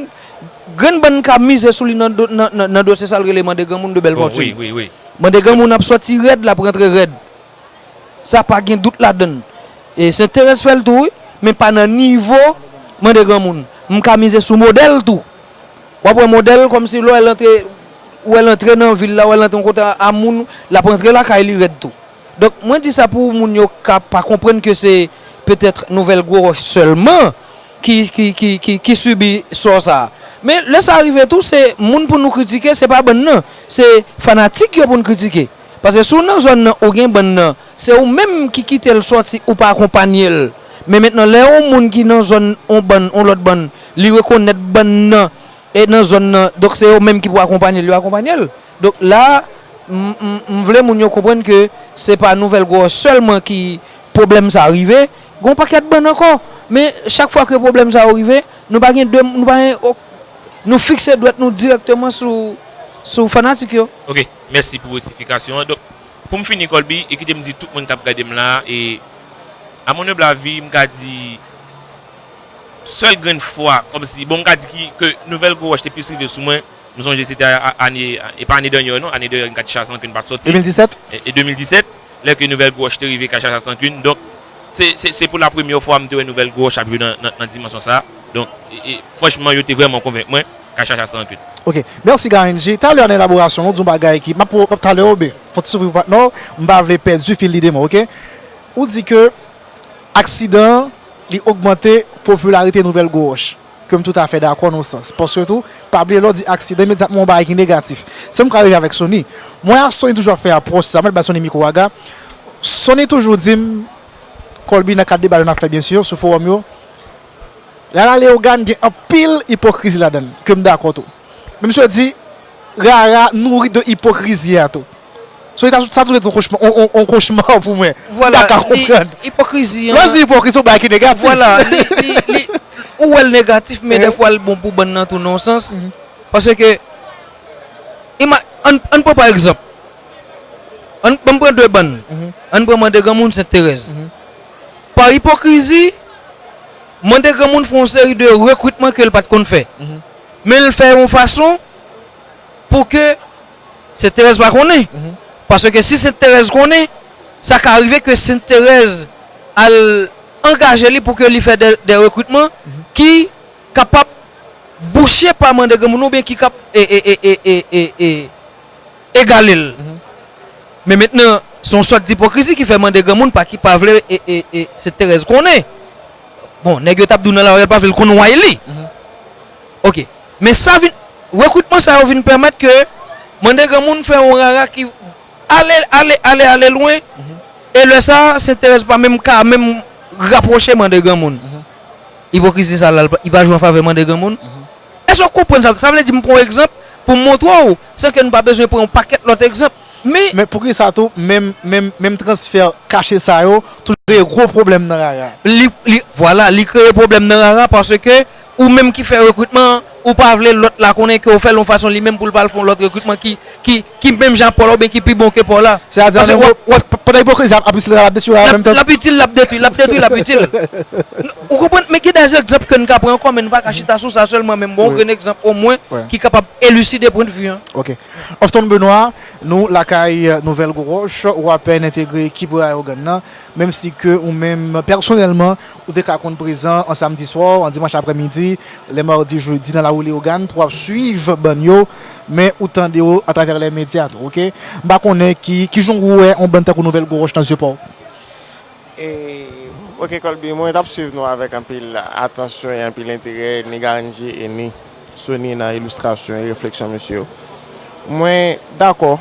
grenn bann ka mize sou li nan do- nan, nan, nan dosye sa l rele mande granmoun de bèl Bon, fòtin. wi, wi, wi. Mande granmoun ap sòti rèd, l ap rantre rèd. Sa pa gen dout ladan l. E Senterès fè l tou, wi, men pa nan nivo mande granmoun. M ka mize sou modèl tou. W ap wè modèl kòmsi lè w wè l antre, Ou wè l antre nan vil la, ou wè l antre yon kote a moun, l ap antre lakay li rèd tou. Donk, mwen di sa pou moun yo ka pa konprann ke se petèt Nouvèl Gwo Wòch sèlman ki, ki, ki, ki, ki sibi sò sa a. Men lè sa rive tou, se moun pou nou kritike, se pa bann nan. Se fanatik yo pou n kritike. Paske si w nan zòn nan, ou gen bann nan, se ou menm ki kite l sòti, ou pa akonpanye l. Men mentnan, lè yon moun ki nan zòn, yon bann, yon lòt bann, li rekonèt bann nan, e nan zòn nan, donk se yo menm ki pou akonpanye l, yo akonpanye l. Donk la, m, m, m vle moun yo konprann ke se pa Nouvèl Gwo Wòch sèlman ki pwoblèm sa rive, gen yon pakèt bann ankò. Men chak fwa ke pwoblèm sa yo rive, nou pa gen de, nou pa gen, ok, nou fikse dwèt nou dirèkteman sou, sou fanatik yo. Ok, mèsi pou resifikasyon an. Donk, pou m fini, Colby, e kite m di tout moun k ap gade m la, e a mon humble avis, m ka di, sèl grenn fwa, kòmsi, bon, m ka di ki, ke Nouvèl Gwo Wòch te plis rive sou mwen, m sonje se te a, ane, e pa ane dènye non, ane dènye Kachacha Sankin pa t sòti. De mil disèt? E, e de mil disèt, lè ke Nouvèl Gwo Wòch te rive Kachacha Sankin. Donk, se, se, se pou la premyè fwa m te wè Nouvèl Gwo Wòch ap jwe nan, nan, nan dimansyon sa a. Donk, e, e, franchman, yo te vrèman konvenk mwen, Kachacha Sankin. Ok, mèsi Garenji. Talè an elaborasyon, ou di yon bagay ki, m ap, m ap talè, obe, fò ti soufri pou patnè w, m pa vle pèdi fil lide mwen, ok? Ou di ke aksidan an, li ogmante popilarite Nouvèl Gwo Wòch, ke m toutafè dakò nan yon sans. Paske tou, pa bliye lè w di aksidan, imedyatman yon bagay ki negatif. Se m ka rive avèk Sony. Mwen a Sony toujou ap fè apwòch sa, mwen bay Sony mikwo a ga. Sony toujou di m, Colby nan kad deba yo n ap fè byen si, sou fowòm yo, Rara Leyogàn gen anpil ipokrizi ladan l, ke m dakò tou. Men misye di, Rara nouri de ipokrizi a tou. So, sa, sa tou rete yon kochma, yon, yon, yon kochma pou mwen. M pa ka konprann. Ipokrizi an. Lè w di ipokrizi, se yon bagay ki negatif. Vwala, li, li, li, ou wè l negatif, men dèfwa l bon pou bann nan tou nan yon sans. Paske, ima, ann, ann pran pa egzanp. Ann, ann pran de bann. Ann pran Mande Granmoun, Sent Terèz. Pa ipokrizi, Mande Granmoun fè yon seri de rekritman ke l pa t konn fè. Men l fè yon fason pou ke Sent Terèz pa konnen. Paske si Sent Terèz konnen, sa ka rive ke Sent Terèz al angaje li pou ke li fè de, de rekritman ki kapab bouche pa Mande Granmoun oubyen ki kap e, e, e, e, e, e, e, egale l. Men mentnan, se yon sòt dipokrizi ki fè Mande Granmoun pa ki pa vle e, e, e, Sent Terèz konnen. Bon, nèg yo t ap di w nan lari a, l pa vle l konn way li. Ok. Men sa vin, rekritman sa yo vin pèmèt ke Mande Granmoun fè yon rara ki ale, ale, ale, ale lwen. E lè sa a, Sent Terèz pa menm ka menm rapwoche Mande Granmoun. Ipokrizi sa la, li pa jwe an favè Mande Granmoun. Èske w konprann sa? Sa vle di m pran yon egzanp pou m montre w, san ke n pa bezwen pran yon pakèt lòt egzanp. Men. Men poukisa tou, menm, menm, menm transfè kache sa yo, toujou kreye gwo pwoblèm nan rara? Li, li, vwala, li kreye pwoblèm nan rara paske ou menm ki fè rekritman an, ou pa vle lòt la konnen ke w fè l yon fason li menm pou l pa al fè yon lòt rekritman ki, ki, ki menm jan ak pa w la oubyen ki pi bon ke pa w la. Sètadi, an lòt mo, pandan ipokrizi ap, ap itil, l ap detwi an menm tan. L ap itil, l ap detwi, l ap detwi, l ap itil. Ou konprann? Men gen de egzanp ke n ka pran ankò, men n pa ka chita sou sa sèlman, men m ba w yon grenn egzanp omwen ki kapab eliside pwennvi an. Ok. Ofton Benoît, nou lakay Nouvèl Gwo Wòch, ou apèn entegre ekip Rara Leyogàn nan, menm si ke ou menm pèsonèlman ou te ka konn prezan an samdi swa, an dimanch aprèmidi, lè madi, jedi nan lari Leyogàn pou w ap swiv bann yo, men ou tande yo atravè lè medya tou, ok? M pa konnen ki, kijan w wè yon bann tankou Nouvèl Gwo Wòch nan zye pa w? E, ok, Colby, mwen t ap swiv nou avèk anpil atansyon e anpil enterè, ni Garandji e ni Sony nan ilistrasyon e refleksyon mesye yo. Mwen dakò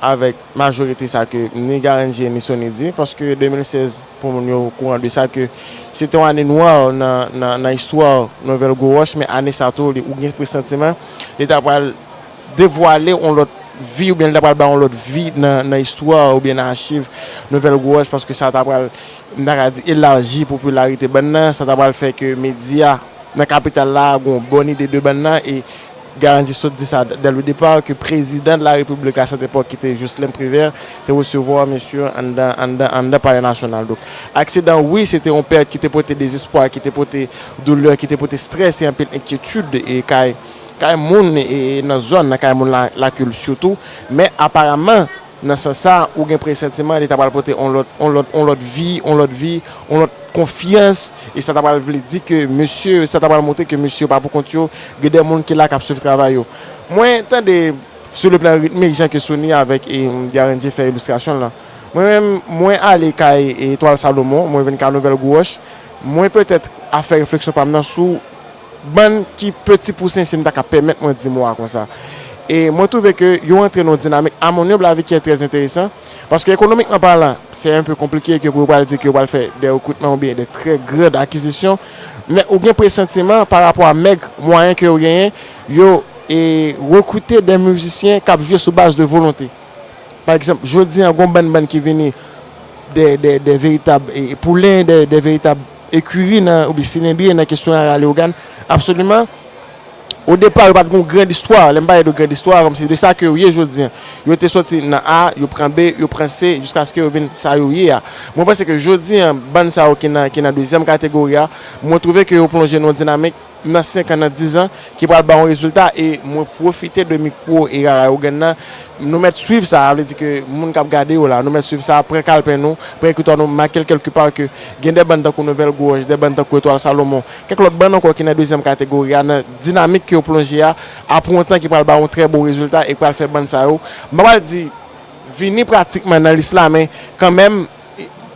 avèk majorite sa ke ni Garandji e ni Sony di, paske de mil sèz, pou moun yo okouran de sa, ke se te yon ane nwa nan, nan, nan istwa Nouvèl Gwo Wòch, men ane sa tou, li, ou gen presantiman, li ta pral devwale yon lòt vi, oubyen li ta pral bay yon lòt vi nan, nan istwa oubyen nan achiv Nouvèl Gwo Wòch, paske sa ta pral, m ta ka di, elaji popilarite bann nan, sa ta pral fè ke medya nan kapital la gen yon bòn ide de bann nan, e Garandji sot di sa dès le départ, ke prezidan de la repiblik la, cette époque, ki te Jocelyn Privert, te resevwa mesye anndan, anndan, anndan Palè Nasyonal. Donk, aksidan, wi, se te yon pèt ki te pote dezespwa, ki te pote doulè, ki te pote strès e anpil enkyetid e kay, kay moun e nan zòn nan, kay moun la, lakil sitou. Men, aparaman, nan sans sa, ou gen presantiman li ta pral pote yon lòt, yon lòt, yon lòt vi, yon lòt vi, yon lòt konfyans, e sa ta pral vle di ke mesye, sa ta pral montre ke mesye yo pa pou kont yo, gen de moun ki la k ap swiv travay yo. Mwen tande Sou le plan ritmik, jan ke Sony avèk e Garandje fè ilistrasyon l lan. Mwen menm, mwen ale kay e Etwal Salomon, mwen vin ka Nouvèl Gwo Wòch. Mwen petèt ap fè refleksyon pa m nan sou bann ki peti pou Sensen, m ta ka pèmèt mwen di mo a konsa. E mwen twouve ke yo antre nan yon dinamik amonyòb lavi ki trè enteresan, paske ekonomikman palan, se enpe konplike ke pou yo pral di ke yo pral fè de rekritman oubyen de trè grand akizisyon, men ou gen presantiman pa rapò a mèg mwayen ke yo genyen, yo e rekrite de mizisyen k ap jwe sou baz de volonte. Pa egzanp, jodi an, gon bann bann ki vini de, de, de veritab e, poulen, de, de veritab ekiri nan, oubyen silendriye nan kesyon rara lewogàn. Absoliman. O depa, yo pa t gon grand istwa. Lè m pale de grand istwa, kòmsi de sa ke yo ye jodi an. Yo te soti nan A, yo pran B, yo pran C, jiskaske yo vin sa yo ye a. Mwen panse ke jodi an, bann sa yo ki nan, ki nan dezyèm kategori a, mwen twouve ke yo plonje nan yon dinamik nan senk an, nan diz an, ki pral ba yon rezilta, e mwen pwofite de mikwo e rara yo gen nan, nou mèt swiv sa, vle di ke moun k ap gade yo la, nou mèt swiv sa, pran kalpen nou, pran ekritwa nou, make l kèlkepa ke gen de bann tankou Nouvèl Gwo Wòch, de bann tankou Etwal Salomon, kèk lòt bann ankò ki nan dezyèm kategori a, nan dinamik ke yo plonje a, ap pran yon tan ki pral ba yon trè bon rezilta e pral fè bann sa yo, m pa pral di vini pratikman nan lis la, men kanmenm,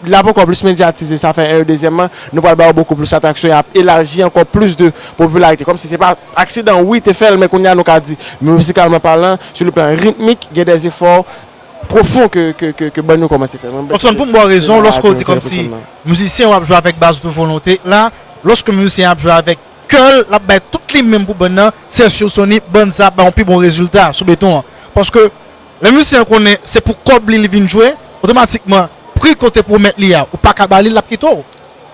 l ap ankò plis medyatize, sa fè en. Dezyèmman, nou pral ba yo bokou plis atraksyon, y ap elaji ankò plis de popilarite. Kòmsi se pa aksidan, wi, te fè l, men kounye a nou ka di, mizikalman palan, sou le plan ritmik, gen de efò pwofon ke, ke, ke, ke bann yo kòmanse fè. Mwen, Rockson, pou m ba w rezon, lòske w di kòmsi mizisyen w ap jwe avèk baz de volonte, la, lòske mizisyen ap jwe avèk kè l, l ap bay tout li menm pou bann nan, se si Sony, bann sa ap bay yon pi bon rezilta sou beton an. Paske lè mizisyen an konnen se pou kòb li li vin jwe, otomatikman, pri ke w te pwomèt li a, ou pa ka ba li l, l ap kite w.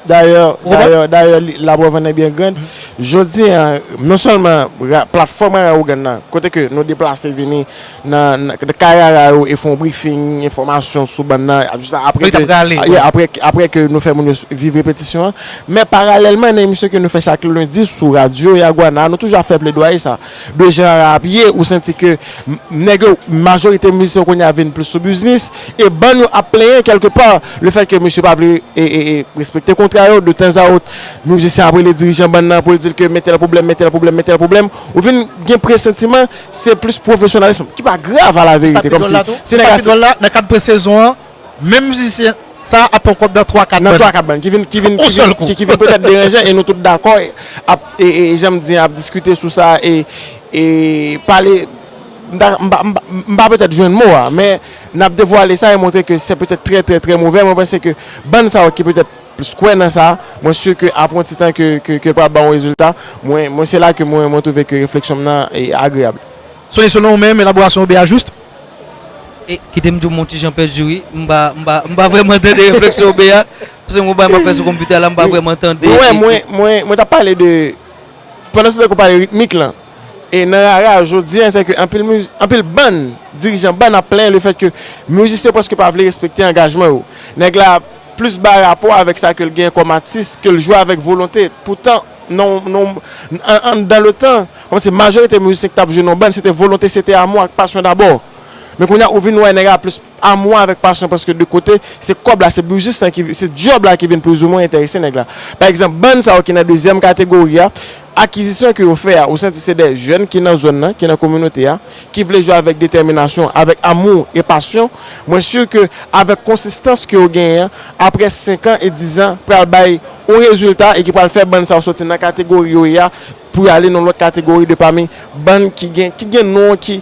Dayè, dayè, dayè, li- laprèv an byen grand. Jodi an, non sèlman ra- platfòm Rara Ougan nan, kote ke nou deplase vini nan, nan, nan kay Rara yo e fè yon briefing, enfòmasyon sou bann nan, jis apre ke, yeah, apre, apre ke nou fè moun yo viv repetisyon an. Men paralèlman, nan emisyon ke nou fè chak lendi sou radyo Yagwana, nou toujou ap fè pledwaye sa. De jan Rara ap ye, ou santi ke m- nèg yo, majorite mizisyen yo kounye a vin plis sou biznis, e bann yo ap plenyen kèlkepa, le fèt ke misye pa vle e, e, e, respekte kontra yo, de tanzawòt, mizisyen ap rele dirijan bann nan pou l di l ke men tèl pwoblèm, men tèl pwoblèm, men tèl pwoblèm. Ou vin gen presantiman, se plis pwofesyonalis, ki pa grav a la verite, kòmsi se nèg la, nan kad presezon an, menm mizisyen sa ap pran kòb nan twa kat bann. Nan twa kat bann, ki vin, ki vin, ki vin, ki, ki vin petèt deranjan, e nou tout dakò, e, ap, e, e, jan m di, ap diskite sou sa, e, e pale, m ta- m pa- m pa- m pa petèt jwenn mo a, men n ap devwale sa e montre ke se petèt trè, trè, trè movè. Mwen panse ke bann sa yo ki petèt plis kwè nan sa, mwen si ke apre yon ti tan ke, ke, ke l pral ba yon rezilta, mwen, mwen se la ke mwen, mwen twouve ke refleksyon m nan e agreyab. Sony, selon ou menm, elaborasyon Obe a jis? E, kite m di w, m on ti jan pèdi, wi. M pa, m pa, m pa vrèman tande refleksyon Obe a. Paske m gon bagay m ap fè sou konpitè la, m pa vrèman tande. Mwen, e, mwen, e, mwen, mwen t ap pale de, pandan se tan ke w pale ritmik lan, e nan Rara, jodi a, se ke anpil miz- anpil bann, dirijan bann ap plenyen le fèt ke mizisyen prèske pa vle respekte angajman yo. Nèg la plis bay rapò avèk sa ke l genyen kòm atis, ke l jwe avèk volonte. Poutan, non, non, an, an, dan le tan, kòmsi majorite mizisyen ki t ap jwe nan bann, se te volonte, se te amou ak pasyon dabò. Men kounye a, ou vin wè nèg la plis amou avèk pasyon, paske de kote, se kòb la, se biznis la ki, se djòb la ki vin plizoumwen enterese nèg la. Pa egzanp, bann sa yo ki nan dezyèm kategori a, akizisyon ke yo fè a, ou santi se de jèn ki nan zòn nan, ki nan kominote a, ki vle jwe avèk detèminasyon, avèk amou e pasyon. Mwen si ke avèk konsistans ke yo genyen an, apre senk an e diz an, pral bay yon rezilta e ki pral fè bann sa yo soti nan kategori yo ye a, pou y ale nan lòt kategori de pami bann ki gen, ki gen non, ki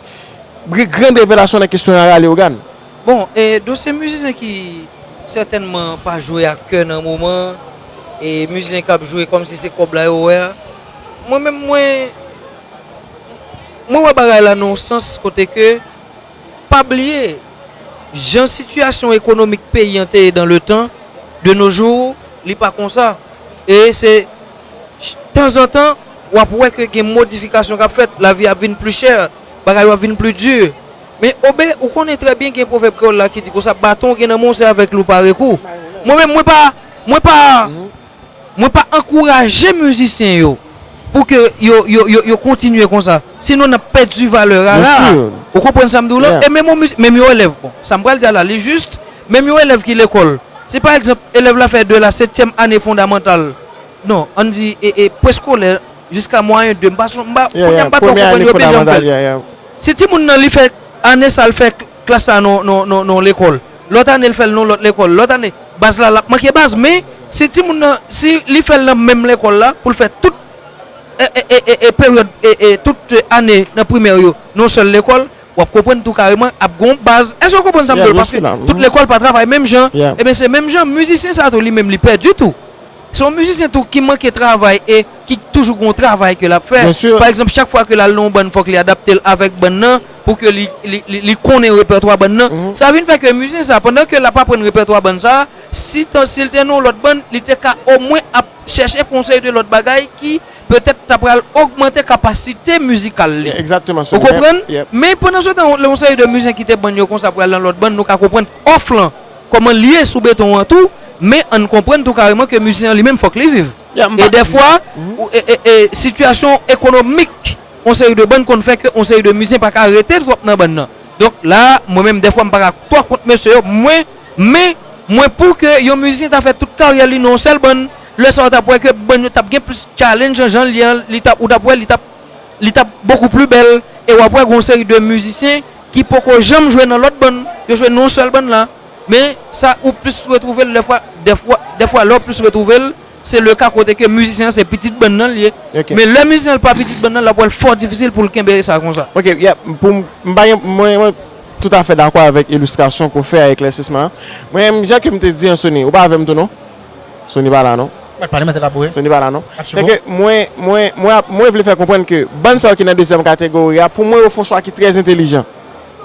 gen gran revelasyon nan kesyon Rara Leyogàn. Bon, e dosye mizisyen ki sètènman pa jwe ak kè nan moman, e mizisyen k ap jwe kòmsi se kòb la yo wè a, mwen menm, mwen, mwen wè bagay la nan yon sans kote ke, pa bliye, jan sitiyasyon ekonomik peyi an te ye dans le temps, de nos jours, li pa konsa. E se, tanzantan, w ap wè ke gen modifikasyon k ap fèt, lavi ap vin pli chè, bagay yo ap vin pli di. Men, Obe, ou konnen trè byen gen pwovèb kreyòl la ki di konsa, baton w gen nan men w, se avèk li w pare kou. Mwen menm, mwen pa, mwen pa, mwen pa ankouraje mizisyen yo pou ke yo, yo, yo, yo kontinye konsa. Sinon, n ap pèdi valè Rara a. Ou konprann sa m di w lan? E menm yon miz- menm yon elèv, bon, sa m pral di a la, li jis, menm yon elèv ki lekòl, si pa egzanp, elèv la fè de la setyèm ane fondamantal, non, ann di, e, e, preskolè, jiska mwayen de, m pa, m pa, kounye a m pa twò konprann yo byen jan m fè l. Si timoun nan li fè ane sa l fè klas sa nan nan nan nan lekòl, lòt ane l fè l nan lòt lekòl, lòt ane, baz la l ap manke baz, men si timoun nan si li fè l nan menm lekòl la pou l fè tout e, e, e, e, e, peryòd e, e, tout ane nan primè yo nan yon sèl lekòl, w ap konprann tou kareman ap gen yon baz. Èske w konprann sa m di w la? Paske tout lekòl pa travay menm jan. Ebyen se menm jan mizisyen sa tou li menm li pèdi tou. Se yon mizisyen tou ki manke travay e ki toujou gen yon travay ke l ap fè. Pa egzanp, chak fwa ke l al nan yon bann, fòk li adapte l avèk bann nan, pou ke li, li, li, li konnen repètwa bann nan. Sa vin fè ke mizisyen sa, pandan ke l ap aprann repètwa bann sa, si, tan, si l te nan yon lòt bann, li te ka omwen ap chèche fè yon seri de lòt bagay ki petèt ta pral ogmante kapasite mizikal li. Ou konprann? Men pandan se tan, yon seri de mizisyen kite bann yo konsa pral nan lòt bann, nou ka konprann òf lan, kòman l ye sou beton an tou, men ann konprann tou kareman ke mizisyen an li menm fòk li viv. E dèfwa, e, e, e, sitiyasyon ekonomik yon seri de bann konn fè ke yon seri de mizisyen pa ka rete twòp nan bann nan. Donk la, mwen menm dèfwa m pa ka twò kont mesye yo, mwen, men, mwen pou ke yon mizisyen ta fè tout karyè li nan yon sèl bann, lè sa w t ap wè ke bann yo t ap gen plis challenge jan l ye an, li t ap, ou t ap wè li t ap li t ap bokou pli bèl, e w ap wè gen yon seri de mizisyen ki poko janm jwe nan lòt bann, yo jwe nan yon sèl bann la. Men sa ou plis retwouve l lè fwa, dèfwa, dèfwa lè w plis retwouve l, se le ka kote ke mizisyen an se pitit bann nan l ye. Men lè mizisyen an pa pitit bann nan, l ap wè l fò difisil pou l kenbe sa konsa. Ok, yeah, pou m, m pa gen, mwen, mwen toutafè dakò avèk ilistrasyon ke w fè a, eklèsisman an. Mwen, jan ke m te di an, Sony, ou pa avè m tou non? Sony pa la non. Mwen pale, mwen te la pou. Sony pa la non. Se ke mwen, mwen, mwen, ap- mwen vle fè konprann ke bann sa yo ki nan dezyèm kategori a, pou mwen, yo fè yon chwa ki trè entelijan.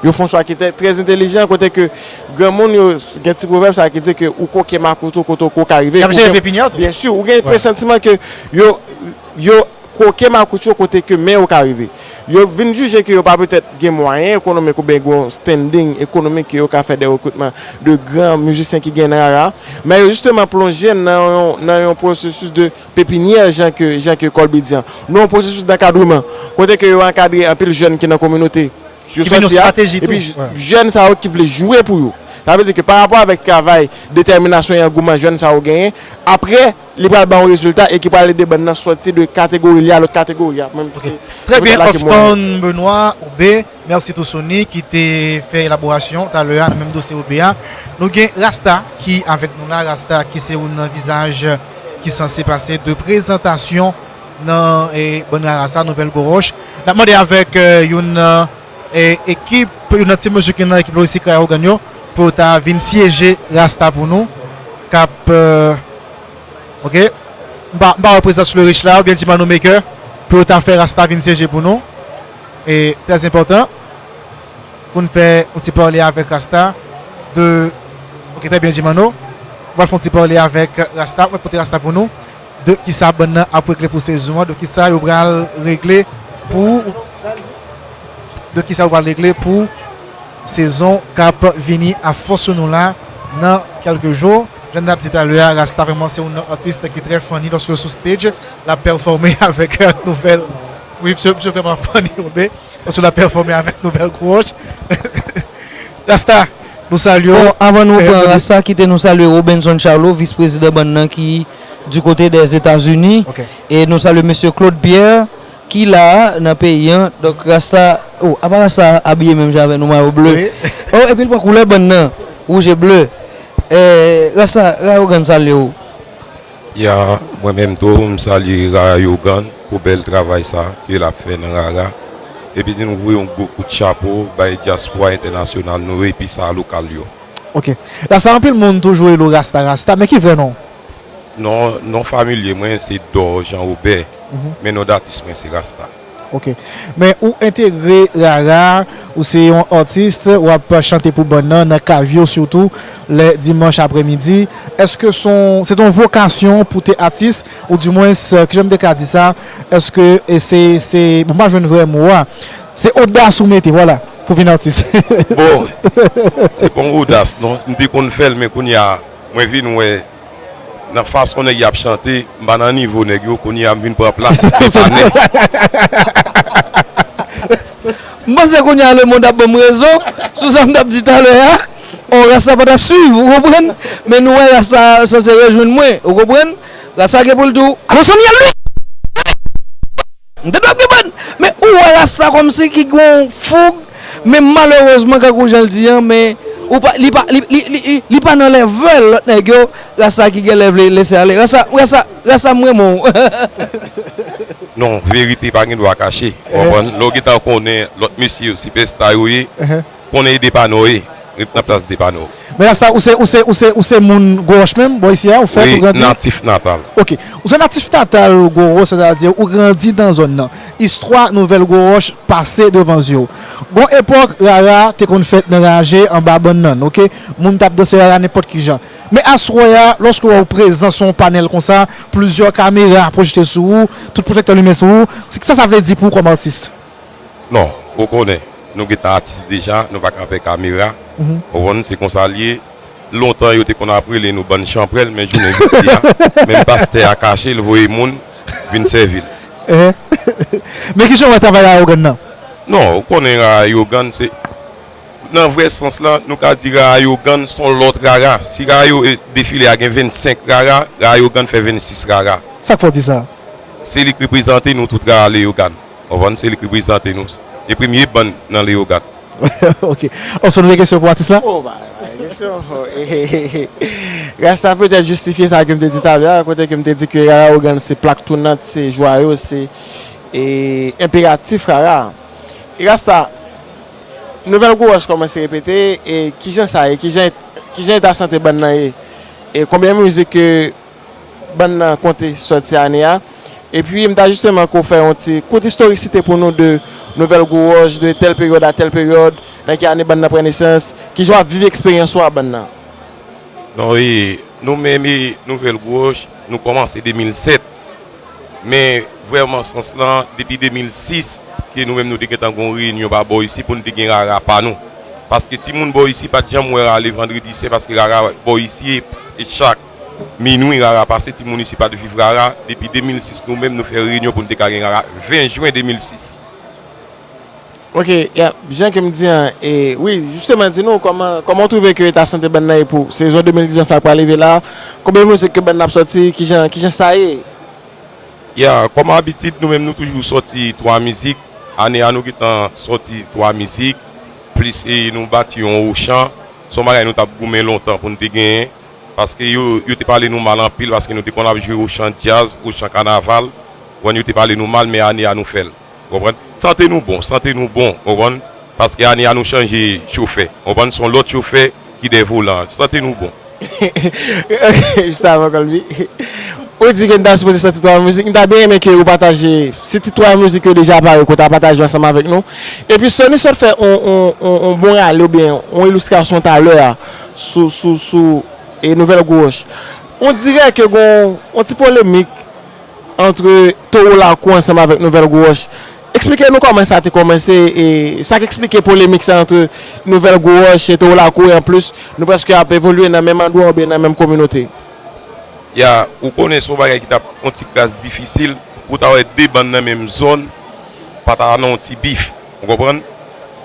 Yo fè yon chwa ki trè, trè entelijan, kote ke granmoun yo gen ti pwovèb sa ki di ke ou koke makout ou kote ou ka rive. Y ap jere pepinye tou. Byen si, ou gen presantiman ke yo, yo koke makout yo kote ke men yo ka rive. Yo vin jije ke yo pa petèt gen mwayen ekonomik oubyen gen yon standing ekonomik ke yo ka fè de rekritman de gran mizisyen ki gen nan rara, men yo jisteman plonje nan yon, nan yon pwosesis de pepinyè, jan ke, jan ke Colby di an. Nou yon pwosesis d'ankadreman, kote ke yo ankadre anpil jèn ki nan kominote. Yo sòti a, epi jèn sa yo ki vle jwe pou yo. Sa vle di ke pa rapò avèk travay, detèminasyon e angouman jèn sa yo genyen, apre, li pral ba yon rezilta e ki pral ede bann nan sòti de kategori li a lòt kategori a. Trè byen, Ofton Benoît Obé, mèsi tou Sony ki te fè elaborasyon talè a nan menm dosye Obé a. Nou gen Rasta ki avèk nou la, Rasta ki se youn nan vizaj ki sanse pase de prezantasyon nan, e, bann rara sa, Nouvèl Gwo Wòch. N ap mande avèk, e, youn nan, e, ekip, youn nan ti mesye ki nan ekip logistik Rara Ogàn yo, pou yo ta vin syeje Rasta pou nou, k ap, e, ok, m pa, m pa wè prezans Florich la, oubyen Dimano Maker, pou yo ta fè Rasta vin syeje pou nou. E, trè enpòtan. Pou n fè yon ti pale avèk Rasta de, ok, trè byen, Dimano. Ou pral fè yon ti pale avèk Rasta, mwen pote Rasta pou nou, de kisa bann nan ap regle pou sezon an, de kisa yo pral regle pou, de kisa yo pral regle pou sezon k ap vini a fòs sou nou la nan kèlke jou. Jan n ap di talè a, Rasta vrèman se yon atis ki trè funny lòske l sou stage, l ap pèfòme avèk nouvèl, wi, misye, misye vrèman funny, Obé. Paske l ap pèfòme avèk Nouvèl Gwo Wòch. Rasta, nou salye w. Bon, avan nou pran Rasta, kite nou salye Robenson Charlot, vis prezidan bann nan ki du kote dè Etazini. E nou salye mesye Claude Pierre, ki la a nan peyi an. Donk, Rasta, oh, apa Rasta abiye menm jan avè nou, mayo ble. Oh, epi l pran koulè bann nan, wouj e ble. Eh, Rasta, Rara Ogàn salye w. Ya, mwen menm tou, m salye Rara Ogàn pou bèl travay sa ke l ap fè nan rara. Epi di nou voye yon gwo kout chapo bay dyaspora entènasyonal nou epi sa lokal yo. Ok. Rasta, anpil moun toujou rele w Rasta, Rasta, men ki vrè non w? Non, non familye mwen se Dor Jean Robert, men non datis mwen se Rasta. Ok. Men ou entegre Rara, ou se yon atis, w ap chante pou bann nan, nan kav yo sitou, lè dimanch aprèmidi. Èske se yon, se yon vokasyon pou te atis, oudimwens, kijan m te ka di sa? Èske, e se, se, bon, m pa jwenn vrè mo a. Se odas ou mete, vwala, pou vin atis. Bon, se pa yon odas, non. M te konn fè l, men kounye a, mwen vin wè nan fason nèg y ap chante, m pa nan nivo nèg yo, kounye a m vin pran plas Desanè. M panse kounye a lemonn ap ban m rezon sou sa m t ap di talè a. Oh, Rasta pa t ap swiv, ou konprann? Men nou wè Rasta sanse rejwenn mwen, ou konprann? Rasta gen pou l di w, "Alò, Sony, al li!" M te dwe ap gen bann, men ou wè Rasta kòmsi ki gon foug, men malerezman, kankou jan l di an, men ou pa, li pa, li, li, li, li, li pa nan level lòt nèg yo, rasta ki genlè vle lese ale. Rasta, rasta, rasta m renmen w. Non, verite pa gen dwa kache. Ou konprann? Lè w gentan konnen lòt mesye yo, sipèsta yo ye, konnen e depanò ye. Ret nan plas depanò. Men rasta, ou se, ou se, ou se, ou se moun Gwo Wòch menm, bò isi a, ou fèt, ou grandi? Wi, natif natal. Ok. Ou se natif natal Gwo Wòch, sètadi ou grandi nan zòn nan. Istwa Nouvèl Gwo Wòch pase devan zye w. Gon epòk, rara te konn fèt nan raje anba bannann, ok? Moun t ap danse rara nenpòt ki jan. Men aswè a, lòske w wè w prezan sou yon panèl konsa, plizyè kamera pwojekte sou ou, tout pwojèktè limen sou ou, se kisa sa vle di pou ou kòm atis? Non, ou konnen, nou gentan atis deja, nou pa ka fè kamera. Ou konprann, se konsa l ye. Lontan yo te konn ap rele nou bann chanpwèl, men jounen jodi a, menm pastè a kache, l voye moun vin sèvi l. Men kijan w wè travay Rayogan nan? Non, ou konnen Rayogan se, nan vrè sans lan, nou ka di Rayogan s on lòt rara. Si Rayo, e, defile a gen vennsenk rara, Rayogan fè vennsis rara. Sa k fè w di sa? Se li k reprezante nou tout rara Leyogan. Ou konprann? Se li k reprezante nou. E premye bann nan Leyogan. Ok. Oso, nou gen kesyon pou atis la? Oh, ba, ba, kesyon. Rasta petèt jistifye sa ke m te di talè a, kote ke m te di ke rara Rayogan se plak tounant, se jwa yo, se, e, enperatif rara. E Rasta, Nouvèl Gwo Wòch kòmanse repete, e kijan sa ye? Kijan, kijan eta sante bann nan ye? E konbyen mizik ke bann nan konte sòti ane a? Epi, m ta jisteman ke w fè yon ti kout istorisite pou nou de Nouvèl Gwo Wòch, de tèl peryòd a tèl peryòd, nan ki ane bann nan pran nesans, kijan w ap viv eksperyans ou a bann nan? Non, e, nou menm, e, Nouvèl Gwo Wòch, nou kòmanse de mil sèt. Men vrèman sans lan, depi de mil sis, ke nou menm nou te gentan gon reyinyon pa bò isi pou n te gen rara pa nou. Paske timoun bò isi pa t janm wè rara le vandredi sen, paske rara bò isi e, e chak minwi rara pase, timoun isi pa t viv rara. Depi de mil sis nou menm nou fè reyinyon pou n te ka gen rara ven jen de mil sis. Ok, ya, jan ke m di an, e, wi, jisteman, di nou, kòman, kòman w twouve ke eta sante bann nan ye pou sezon de mil diznèf la k pral rive la? Konbyen mizik ke bann nan ap sòti? Kijan, kijan sa ye? Ya, kòm abitid, nou menm nou toujou sòti twa mizik. Ane a, nou gentan sòti twa mizik, plis, e, nou bati yon ochan. S on bagay nou t ap goumen lontan pou n te genyen. Paske yo, yo te pale nou mal anpil, paske nou te konn ap jwe ochan djaz, ochan kanaval. Ou konprann, yo te pale nou mal, men ane a nou fè l. Ou konprann? Sante nou bon, sante nou bon, ou konprann? Paske ane a nou chanje chofè. Ou konprann? S on lòt chofè ki dèyè volan an. Sante nou bon. Jis avan Colby. Ou di ke n ta sipoze sòti twa mizik. M ta byen renmen ke ou pataje, si ti twa mizik yo deja pare, ke w ta pataje ansanm avèk nou. Epi, Sony sot fè on, on, on, on bon rale oubyen on ilistrasyon talè a sou, sou, sou, e, Nouvèl Gwo Wòch. On dirè ke gon on ti polemik antre Towo Lakou ansanm avèk Nouvèl Gwo Wòch. Eksplike nou kòman sa te kòmanse e sa k eksplike polemik sa antre Nouvèl Gwo Wòch e Towo Lakou e anplis nou prèske ap evolye nan menm andwa oubyen nan menm kominote. Ya, ou konnen se yon bagay ki t ap yon ti kras difisil pou w ta wè de bann nan menm zòn pa ta nan yon ti bif. Ou konprann?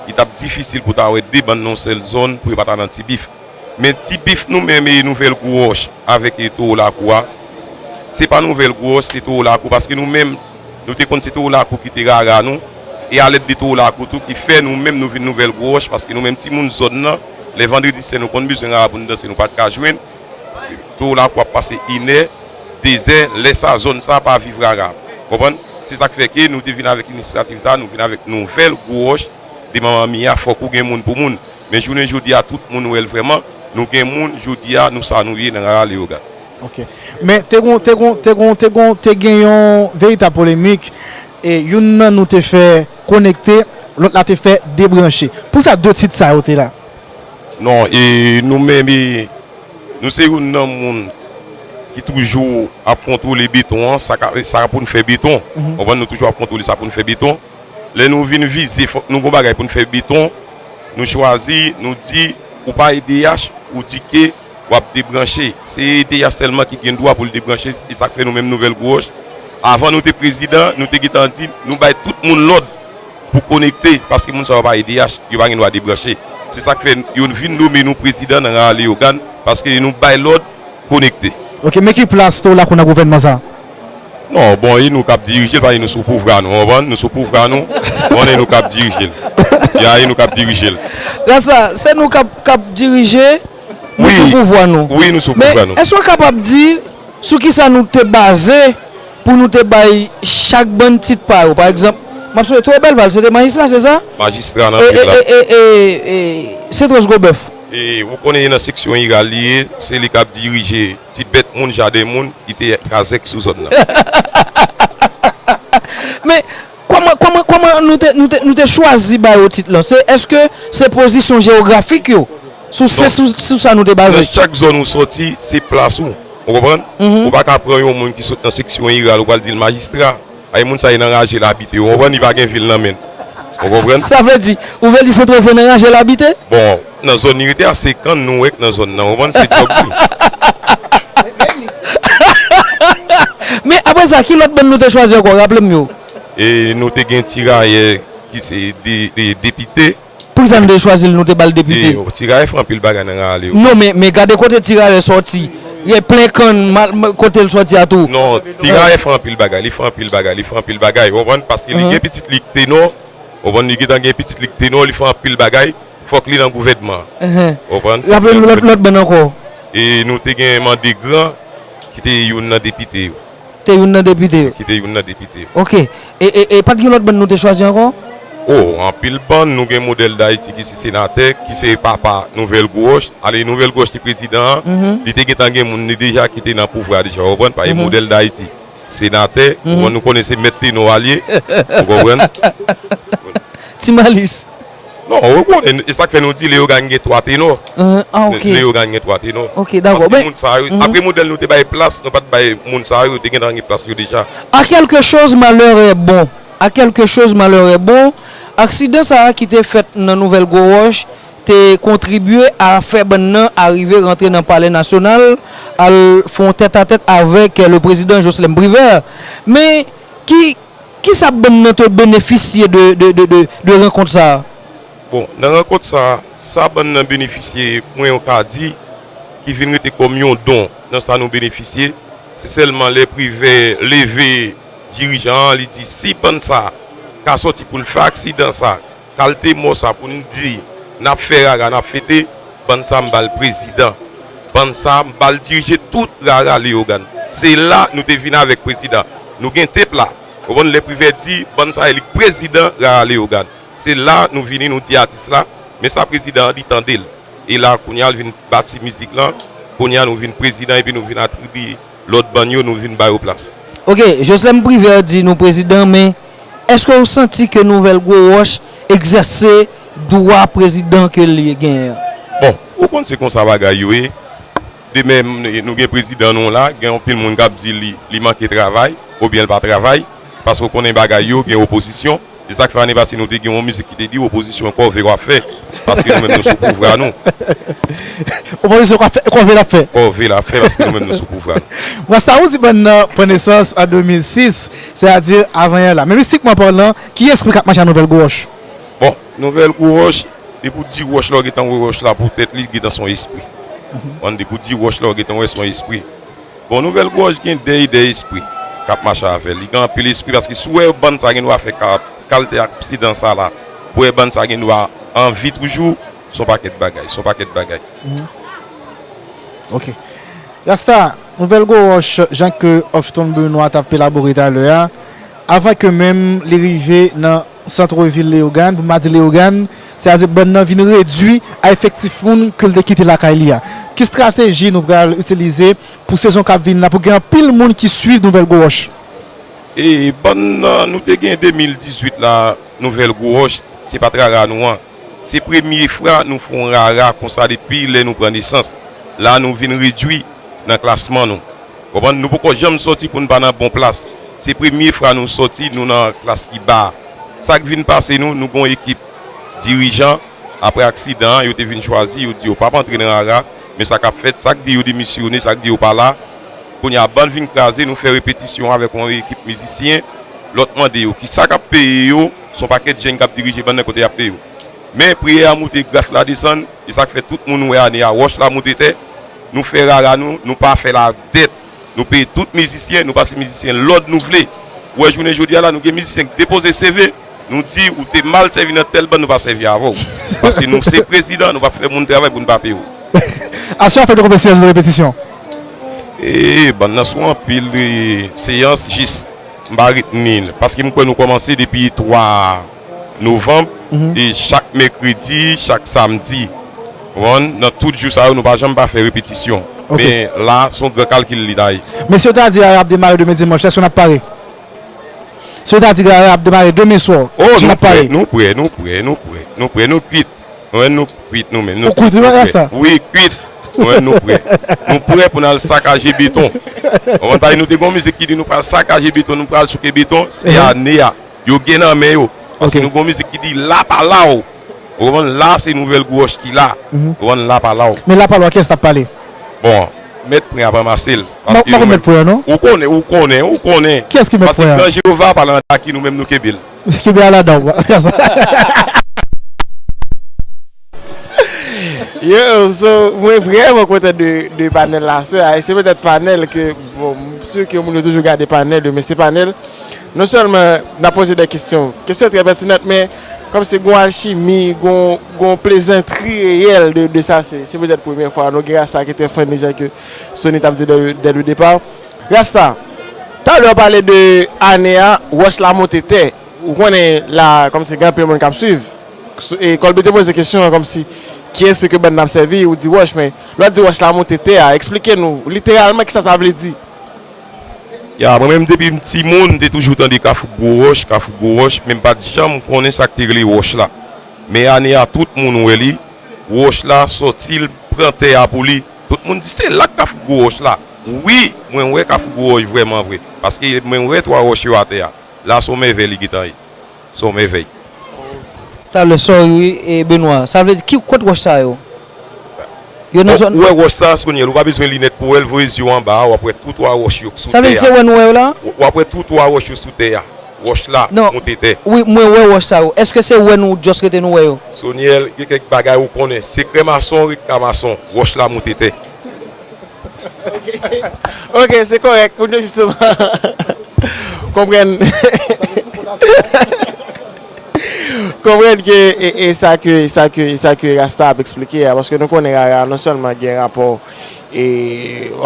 Li t ap difisil pou w ta wè de bann nan yon sèl zòn pou yo pa ta nan ti bif. Men ti bif nou menm e Nouvèl Gwo Wòch avèk e Towo Lakou a, se pa Nouvèl Gwo Wòch, se Towo Lakou, paske nou menm, nou te konn se Towo Lakou ki te rara nou, e alèd de Towo Lakou tou ki fè nou menm nou vin Nouvèl Gwo Wòch, paske nou menm timoun zòn nan, lè vandredi sen nou konn bezwen rara pou n danse, nou pa t ka jwenn, Towo Lakou ap pase inè, dezè, lè sa zòn sa pa viv rara. Konprann? Se sa k fè ke nou te vin avèk inisyativ sa, nou vin avèk Nouvèl Gwo Wòch, de manman mi a, fòk ou gen moun pou moun. Men jounen jodi a, tout moun wè l vrèman. Nou gen moun, jodi a, nou sa nou ye nan rara Leyogàn. Ok. Men te gon, te gon, te gon, te gon, te gen yon veritab polemik. E youn nan nou te fè konekte, lòt la te fè debranche. Pou sa de tit sa yo te la? Non, e nou menm, e nou se youn nan moun ki toujou ap kontwole beton an, sa ka, sa pou n fè beton. Konprann, nou toujou ap kontwole sa pou n fè beton. Lè nou vin vize, fòk nou gon bagay pou n fè beton. Nou chwazi, nou di, ou pa E D H, ou di ke w ap debranche. Se E D H sèlman ki gen dwa pou l debranche, e sa k fè nou menm Nouvèl Gwo Wòch. Avan nou te prezidan, nou te gentan di, nou bay tout moun lòd pou konekte, paske moun sa yo pa E D H, yo pa gen dwa debranche. Se sa k fè yo vin nome nou prezidan nan rara Leyogàn, paske nou bay lòd konekte. Ok, men ki plas Towo Lakou nan gouvènman sa? Non, bon, e nou k ap dirije l, paske nou sou pouvwa nou, w konprann? Nou sou pouvwa nou, bon, e nou k ap dirije l. Ya, e nou k ap dirije l. Rasta, se nou k ap k ap dirije, nou sou pouvwa nou. Wi, nou sou pouvwa nou. Men, èske w kapab di sou kisa nou te baze pou nou te bay chak bann tit pa yo? Pa egzanp, m ap sonje Théobald Val, se te majistra, se sa? Majistra nan vil la. E, e, e, e, e, Sentwòs Gwobèf. E, ou konnen nan seksyon iral li ye, se li k ap dirije ti bèt moun, jaden moun, li te kazèk sou zòn nan. Men, kòman, kòman, kòman nou te, nou te, nou te chwazi ba yo tit lan? Se, èske se pozisyon jewografik yo? Sou, se sou, sou sa nou te baze. Nan chak zòn ou sòti, se plas ou. Ou konprann? Ou pa ka pran yon moun ki sot nan seksyon iral, ou pral di l majistra. Ay, moun sa, e nan raje l abite. Ou konprann? Li pa gen vil nan men l. Ou konprann? Sa vle di, ou vle di Sentwòs se nan raje l abite? Bon, nan zòn li rete a, se kann nou wè k nan zòn nan. Ou konprann? Se djòb li. Men, apre sa, ki lòt bann nou te chwazi ankò? Raple m yo. E nou te gen Tirayè ki se de, de, depite. Poukisa nou te chwazi l, nou te ba l depite? E, Tirayè fè anpil bagay nan Rara Leyogàn. Non, men, men gade kote Tirayè sòti. Gen plen kann, mal, mal, kote l sòti a tou. Non, Tirayè fè anpil bagay, li fè anpil bagay, li fè anpil bagay. Ou konprann? Paske li gen pitit li k tenò. Ou konprann? Li gentan gen pitit li k tenò, li fè anpil bagay. Fòk li nan gouvènman an. Ou konprann? Raple nou lòt, lòt bann ankò. E nou te gen Mandegran, ki te youn nan depite yo. Te youn nan depite yo. Ki te youn nan depite yo. Ok. E, e, e pa t gen lòt bann nou te chwazi ankò? O, anpil bann. Nou gen Modèl Dayiti ki se senatè, ki se papa Nouvèl Gwo Wòch. Ale, Nouvèl Gwo Wòch te prezidan an, li te gentan gen moun li deja ki te nan pouvwa deja, w konprann? Paske Modèl Dayiti, senatè, ou konprann, nou konnen se mèt tenò a l ye, ou konprann? Ti Malis. Non, ou konnen, e sa k fè nou di Leyogàn gen twa tenò. Ah, ok. Leyogàn gen twa tenò. Ok, dakò. Paske moun sa yo, apre Modèl nou te bay plas, nou pa t bay moun sa yo, yo te gentan gen plas yo deja. À quelque chose, malheur est bon. À quelque chose, malheur est bon. Aksidan sa a ki te fèt nan Nouvèl Gwo Wòch te kontribye a fè bann nan arive rantre nan Palè Nasyonal, al fè yon tètatèt avèk le président Jocelerme Privert. Men, ki, Kisa bann nan te benefisye de, de, de, de, de rankont sa a? Bon, nan rankont sa a, sa bann nan benefisye, mwen ka di, ki vin rete kòm yon don nan sa nou benefisye, se sèlman lè Privè leve dirijan an, li di si bann sa a ka sòti pou l fè aksidan sa a, kalte mò sa pou n di n ap fè rara, n ap fete, bann sa m ba l prezidan. Bann sa m ba l dirije tout rara Leyogàn. Se la nou te vin avèk prezidan. Nou gen tep la. Ou konprann, lè Privè di bann sa e li k prezidan rara Leyogàn. Se la nou vini nou di atis la, men sa prezidan an di tande l. E la kounye a l vin bati mizik lan, kounye a nou vin prezidan epi nou vin atribiye lòt bann yo nou vin ba yo plas. Ok, Joslèm Privè di nou prezidan, men èske w santi ke Nouvèl Gwo Wòch egzèse dwa prezidan ke li genyen an? Bon, ou konn se konsa bagay yo ye. Demen nou gen prezidan nou la, gen anpil moun k ap di li, li manke travay, oubyen l pa travay, paske w konnen bagay yo gen opozisyon. Se sa k fè ane pase nou te gen yon mizik ki te di opozisyon kòve w ap fè, paske nou menm nou sou pouvwa nou. Opozisyon kòve, kòve l ap fè. Kòve l ap fè paske nou menm nou sou pouvwa nou. Rasta, ou di bann nan pran nesans an de mil sis, sètadi avanyè la. Men mistikman palan, ki espri k ap mache a Nouvèl Gwo Wòch? Bon, Nouvèl Gwo Wòch, depi w di wòch la, w gentan wè wòch la pou tèt li, gentan se yon espri. Ou konprann, depi w di wòch la, w gentan wè se yon espri. Bon, Nouvèl Gwo Wòch gen dèyè dèyè espri k ap mache avè l. Li gen anpil espri paske si w wè bann sa gen dwa fè ka, kalte aksidan sa la, pou w wè bann sa gen dwa an vi toujou, se yon pakèt bagay, se yon pakèt bagay. Ok. Rasta, Nouvèl Gwo Wòch, jan ke Ofton Benoît t ap elabore talè a, avan ke menm li rive nan sant vil Leyogàn, pou m pa di Leyogàn, sètadi bann nan vin redui a efektif moun ke l te kite lakay li a. Ki estrateji nou pral itilize pou sezon k ap vini la, pou gen anpil moun ki swiv Nouvèl Gwo Wòch? E bann nan, nou te gen de mil dizuit la, Nouvèl Gwo Wòch, se pa t rara nou an. Se premye fwa nou fè yon rara konsa depi lè nou pran nesans. La nou vin redui nan klasman nou. Konprann? Nou poko janm sòti pou n pa nan bon plas. Se premye fwa nou sòti, nou nan klas ki ba a. Sa k vin pase nou, nou gen yon ekip dirijan, apre aksidan an, yo te vin chwazi, yo di yo p ap antre nan rara, men sa k ap fèt, sa k di yo demisyone, sa k di yo pa la. Kounye a, bann vin kraze, nou fè repetisyon avèk yon ekip mizisyen, lòt mande yo kisa k ap peye yo, se yon pakèt jèn k ap dirije bann nan kote y ap peye yo. Men priyè a moute, gras la desann, e sa k fè tout moun wè ane a, wòch la moute tè, nou fè rara nou, nou pa fè l a dèt. Nou peye tout mizisyen, nou pase mizisyen lòd nou vle. Ou wè jounen jodi a la, nou gen mizisyen ki depoze C V, nou di ou te mal sèvi nan tèl bann, nou pa sèvi avè w. Paske nou se prezidan, nou pa fè moun travay pou nou pa peye w. Aswè a fè nou konbyen seyans de repetisyon? E bann nan sou anpil de seyans, jis m pa retni l. Paske m kwè nou kòmanse depi twa novanm, e chak mèkredi, chak samdi. Ou konprann? Nan tout jou sa yo, nou pa janm pa fè repetisyon. Men la, se yon gran kalkil li ta ye. Men si yo ta di Rara ap demare demen dimanch, èske n ap pare? Si yo ta di Rara ap demare demen swa, èske n ap pare? Nou prè, nou prè, nou prè, nou prè, nou kwit. Nou menm nou kwit nou menm. Nou kwit, wi, Rasta? Wi, kwit. Nou menm nou prè. Nou prè pou n al sakaje beton. Ou konprann? Paske nou te gen yon mizik ki di nou pral sakaje beton, nou pral souke beton. Se ane a. Yo gen nan men yo. Paske nou gen yon mizik ki di la pa la w. Ou konprann? La se nouvèl gwo wòch ki la. Ou konprann? La pa la w. Men la pa la w, kiyès t ap pale? Bon, mèt pwen ap ranmase l. Paske nou menm, ou konnen, ou konnen, ou konnen. Kiyès ki mèt pwen an? Paske gran Jewova pale ann ak nou menm nou kenbe l. Kenbe a ladan w. Yo, so, mwen vrèman kontan de, de panèl la aswè a. E se petèt panèl ke, bon, m si ke moun yo toujou gade panèl yo, men se panèl, non sèlman n ap poze de kesyon, kesyon trè pètinant, men kòmsi gon alchimi, gon, gon plezantri reyèl de, de sa. Se, se petèt premyè fwa nou gen Rasta ki te funny jan ke Sony t ap di dès le, dès le départ. Rasta, talè w pale de ane a, wòch la monte tè. Ou konnen la, kòmsi gen anpil moun k ap swiv. E Colby te poze kesyon an kòmsi, ki espri ke bann nan ap sèvi, ou di wòch, men lè w di wòch la monte tè a, eksplike nou literalman kisa sa vle di. Ya, mwen menm depi m timoun, m te toujou tande Kafou Gwo Wòch, Kafou Gwo Wòch, men m pa t janm konnen sa k te rele wòch la. Men ane a, tout moun wè li, wòch la sòti, l pran tè a pou li. Tout moun di, se la k Kafou Gwo Wòch la. Wi, mwen wè Kafou Gwo Wòch vrèman vre. Paske mwen wè twa wòch yo atè a. La, se yon mèvèy li gentan ye. Se yon mèvèy. Talè, sorry, wi, e Benoît. Sa vle di, ki, kot wòch sa yo? Yo nan zòn. Ou wè wòch sa, Soniel, ou pa bezwen linèt pou wè l, voye zye w anba a, w ap wè tou twa wòch yo sou tè a. Sa vle di, se wè nou wè yo la? W ap wè tou twa wòch yo sou tè a. Wòch la, monte tè. Wi, mwen wè wòch sa yo. Èske se wè nou just rete nou wè yo? Soniel, gen kèk bagay ou konnen. Sekrè mason ret ka mason. Wòch la monte tè. Ok, se kòrèk. Pou nou jisteman konprann. Konprann ke e, e sa ke, e sa ke, e sa ke Rasta ap eksplike a, paske nou konnen Rara non sèlman gen rapò e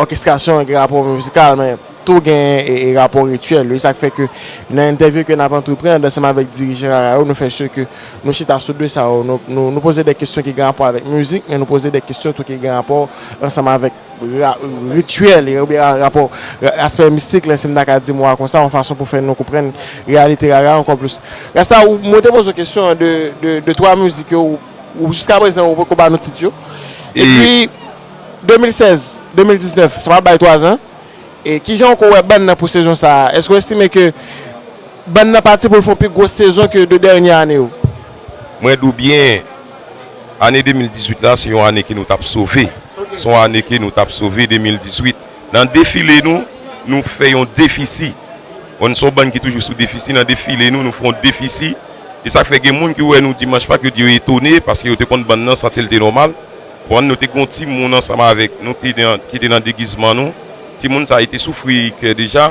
òkestrasyon, gen rapò mizikal, men tou gen e, e rapò rityèl. E sa k fè ke nan entèvyou ke n ap antreprann ansanm avèk dirijan Rara yo, nou fè si ke nou chita sou de sa yo. Nou, nou, nou poze de kesyon ki gen rapò avèk mizik, men nou poze de kesyon tou ki gen rapò ansanm avèk ra, rityèl, oubyen ra, rapò, ra, aspè mistik lan, si m ta ka di mo a konsa, yon fason pou fè nou konprann reyalite Rara ankò plis. Rasta, ou, mwen te poze w kesyon de, de, de twa mizik yo, ou, ou jiska prezan ou poko ba nou tit yo. Epi, de mil sèz, de mil diznèf, sa pral bay twa zan. E kijan w ko wè bann nan pou sezon sa a? Èske w estime ke bann nan pati pou l fè yon pi gwo sezon ke de dènye ane yo? Mwen di w byen, ane de mil dizuit la, se yon ane ke nou t ap sove. Se yon ane ke nou t ap sove, de mil dizuit. Nan defile nou, nou fè yon defisi. Bon, nou se yon bann ki toujou sou defisi. Nan defile nou, nou fè yon defisi. E sa k fè gen moun ki wè nou dimanch Pak, yo di yo etone, paske yo te konn bann nan, sante l te nòmal. Bon, nou te gen yon timoun ansanm avèk nou ki te nan, ki te nan degizman nou. Timoun sa a, li te soufri kè deja.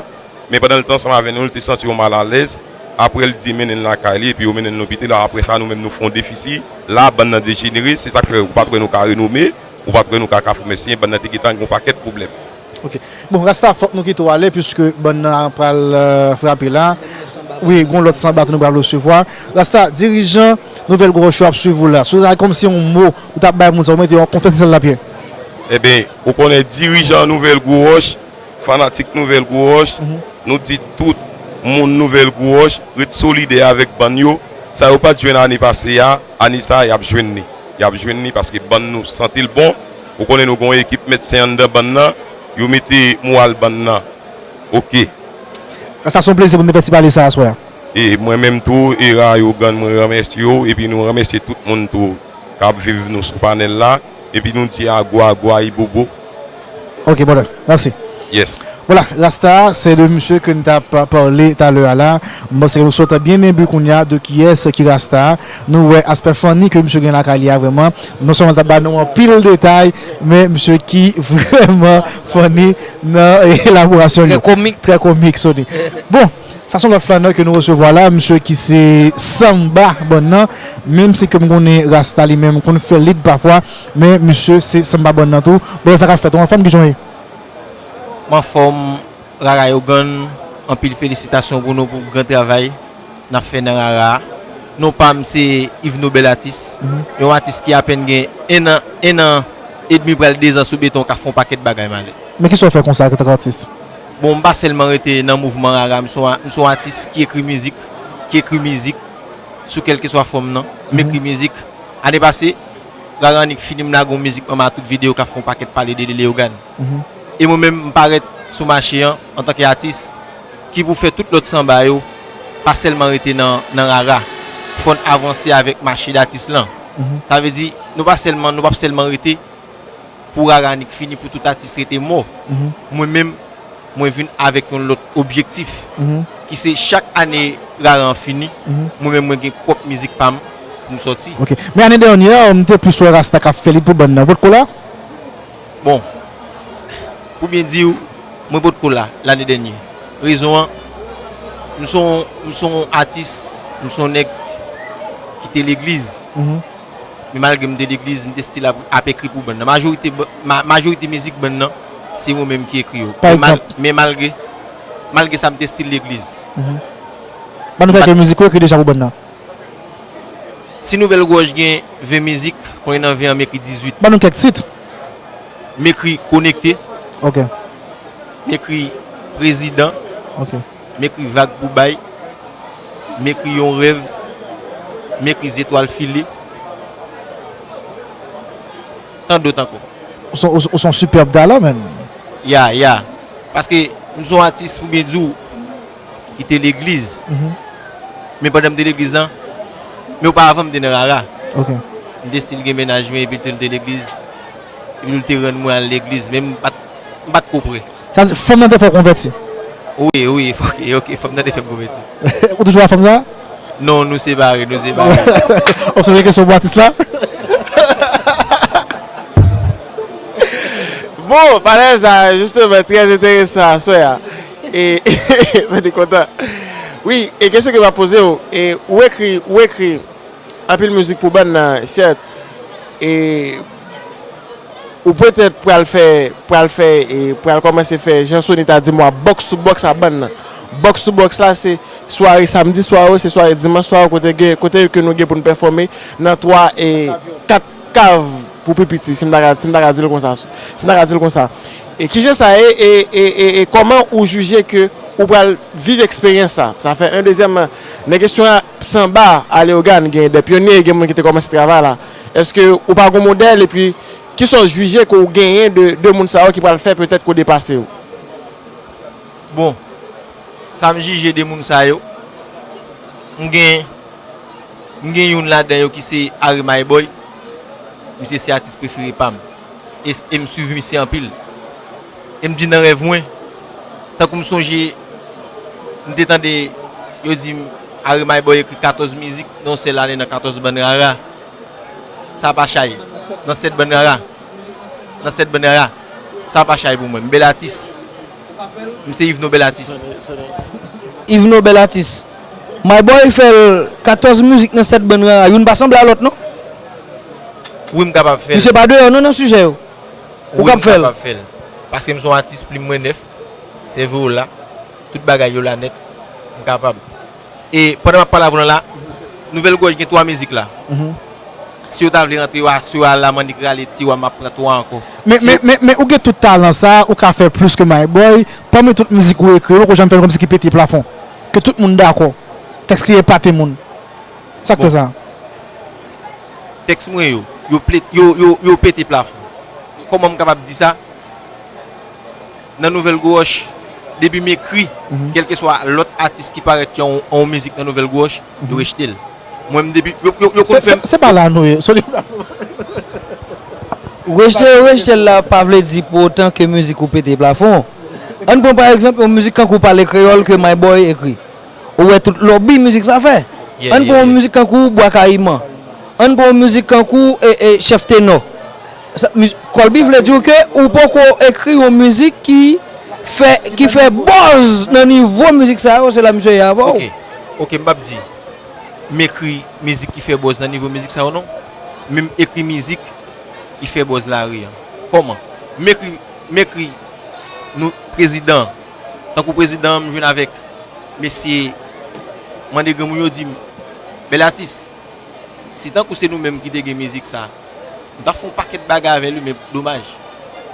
Men pandan l te ansanm avèk nou, li te santi yon malalèz. Apre, l di mennen l lakay li, epi yo mennen l lopital. Apre sa, nou menm, nou fè yon defisi. La, bann nan dejenere, se sa k fè ou pa t wè nou ka renome, ou pa t wè nou ka Kafou Mèsiyen, bann nan te gentan gen yon pakèt pwoblèm. Ok. Bon, Rasta, fòk nou kite w ale, piske bann nan pral, euh, frape la. Wi, gen yon lòt sanba tou nou pral resevwa. Rasta, dirijan Nouvèl Gwo Wòch yo ap swiv ou la. Si w ta kòmsi yon mo ou t ap bay moun sa yo, mete yo an konfyans nan lapyè. Eben, ou konnen dirijan Nouvèl Gwo Wòch, fanatik Nouvèl Gwo Wòch, nou di tout moun Nouvèl Gwo Wòch, ret solidè avèk bann yo. Sa yo pa t jwenn ane pase a, ane sa a, y ap jwenn li. Y ap jwenn li paske bann nou santi l bon. Ou konnen nou gen yon ekip medsen anndan bann nan, yo mete moral bann nan. Ok. Sa se yon plezi pou n te fè ti pale sa aswè a. E mwen menm tou, e Rayogan, mwen remèsye w, epi nou remèsye tout moun tou k ap viv nou sou panèl la, epi nou di agwa, agwa, ibobo. Ok, brother. Mèsi. Yes. Vwala, Rasta, se de misye ke n t ap pale talè a la. M panse ke nou sot byen enbi kounye a de kiyès ki Rasta. Nou wè aspè funny ke misye gen lakay li a vrèman. Non sèlman l t ap ba nou anpil detay, men misye ki vrèman funny nan elaborasyon li. Trè komik. Trè komik, Sony. Bon, sa se yon lòt flannè ke nou resevwa la, misye ki se Samba Bann nan. Menm si ke m konnen Rasta li menm konn fè lead pafwa, men misye se Samba Bann nan tou. Bon, sa k ap fèt, ou anfòm, kijan w ye? M anfòm, Rara Yogann, anpil felisitasyon pou nou pou gran travay n ap fè nan Rara a. Non pa m se Yves Nobel Atis, yon atis ki apèn gen enn an, enn an edmi, pral dezan sou beton, k ap fè yon pakèt bagay malè. Men kisa w fè konsa antanke atis? Bon, m pa sèlman rete nan mouvman Rara, m se yon, m se yon atis ki ekri mizik, ki ekri mizik sou kèlkeswa fòm nan. M ekri mizik. Ane pase, Rara annik fini, m lage yon mizik, m a tout videyo k ap fè yon pakèt pale de Lele Yogann. E mwen menm, m parèt sou mache an antanke atis ki pou fè tout lòt sanba yo pa sèlman rete nan, nan Rara. Fò n avanse avèk mache datis lan. Sa vle di, nou pa sèlman, nou p ap sèlman rete pou Rara annik fini, pou tout atis rete mò. Mwen menm, mwen vin avèk yon lòt objektif, ki se chak ane Rara an fini, mwen menm mwen gen pwòp mizik pa m pou m sòti. Ok. Men ane dènyè, m te plis wè Rasta k ap fè li pou bann nan. Ou potko la? Bon, pou byen di w, mwen potko la lane dènyè. Rezon an, m se yon, m se yon atis, m se yon nèg ki te legliz. Men malgre m te legliz, m te still ap, ap ekri pou bann nan. Majorite ba-, ma-, majorite mizik bann nan, se mwen menm ki ekri yo. Pa egzanp? Men mal-, men malgre, malgre sa, m te still legliz. Ban nou kèk mizik ou ekri deja pou bann nan. Si Nouvèl Gwòj gen ven mizik, konnen nan ven an m ekri dizuit. Ban nou kèk tit. M ekri Konekte. Ok. M ekri Prezidan. Ok. M ekri Vag pou bay. M ekri Yon rèv. M ekri Zetwal file. Tan dòt ankò. Ou se, ou se, ou se yon sipèb talan, menm. Ya, ya. Paske m se yon atis, pou byen di w, ki te legliz. Men pandan m te legliz lan, men oparavan m te nan Rara. Ok. M te still gen mennaj mwen, epi tou l te legliz. Epi tou l te rann mwen al legliz. Men m pa t, m pa t ko prè. Sa di, fanm nan te fè w konvèti? Wi, wi, ok, ok, fanm nan te fè m konvèti. Ou toujou ak fanm sa? Non, nou separe, nou separe. Ou sonje kesyon pou atis la? Bon, panèl sa, jisteman, trè enteresan aswè a. E, sa te kontan. Wi, e kesyon ke m ap poze w, e, ou ekri, ou ekri anpil mizik pou bann nan, sèt. E, ou petèt pral fè, pral fè, e, pral kòmanse fè, jan Sony ta di m, box to box a bann nan. Box to box la, se sware samdi swa yo, se sware dimanch swa yo, kote gen, kote ke nou gen pou n pèfòme nan twa e kat kav pou pi piti, si m ta ka, si m ta ka di l konsa, si m ta ka di l konsa. E kijan sa ye, e, e, e, e kòman ou jije ke ou pral viv eksperyans sa? Sa fè en, dezyèmman, nan kesyon a, sanba a Leyogàn, gen de pyonye, gen moun ki te kòmanse travay la. Èske ou pa gon modèl, epi kisa w jije ke w genyen de, de moun sa yo ki pral fè petèt ke w depase yo? Bon, sa m jije de moun sa yo, m gen, m gen youn ladan yo ki se Are My Boy. Misye se atis prefere pa m. E, e m swiv misye anpil. E m di nan rèv mwen, tankou m sonje, m te tande yo di m, Are My Boy ekri katòz mizik nan yon sèl ane nan katòz bann Rara. Sa pa chay. Nan sèt bann Rara. Nan sèt bann Rara. Sa pa chay pou mwen. M bèl atis. M se Yvno bèl atis. Yvno bèl atis. My Boy fè l katòz mizik nan sèt bann Rara. Youn pa sanble a lòt, non? Wi, m kapab fè l. Misye pa deyò, non, nan sijè yo. Ou k ap fè l. Wi, m kapab fè l. Paske m se yon atis, plim mwen nèf, sèvo yo la, tout bagay yo la nèt, m kapab. E pandan m ap pale avè w la, Nouvèl Gwòj gen twa mizik la. Si yo ta vle rantre yo aswè a la, m annik rale ti wa, m ap pran twa ankò. Men, men, men, men ou gen tout talan sa, ou ka fè plis ke My Boy. Pami tout mizik ou ekri, ou poko janm fè youn kòmsi ki pete plafon. Ke tout moun dakò. Tèks li epate moun. Sa k fè sa? Tèks mwen yo, yo ple-, yo, yo, yo pete plafon. Kòman m kapab di sa? Nan Nouvèl Gwo Wòch, depi m ekri, kèlkeswa lòt atis ki parèt yon, yon mizik nan Nouvèl Gwo Wòch, yo rejte l. Mwen, m depi, yo, yo, yo konn fè m. Se, se pa la nou ye, Sony. Rejte yo rejte l la pa vle di pou otan ke mizik ou pete plafon. Ann pran pa egzanp yon mizik kankou Pale Kreyòl ke My Boy ekri. Ou wè tout lòbi mizik sa fè. Ann pran yon mizik kankou Bwa Kayiman. Ann pran yon mizik kankou e, e, Chèf Tenò. Sa, miz-, Colby vle di w ke ou poko ekri yon mizik ki fè, ki fè buzz nan nivo mizik sa yo, se la misye ye avè w. Ok, ok, m p ap di m ekri mizik ki fè buzz nan nivo mizik sa yo non. Men m ekri mizik ki fè buzz lari an. Kòman? M ekri, m ekri nou prezidan. Tankou prezidan an, m jwenn avèk mesye, mande granmoun yo di m, bèl atis, si tankou se nou menm ki te gen mizik sa, nou t ap fè yon pakèt bagay avè l wi, men domaj.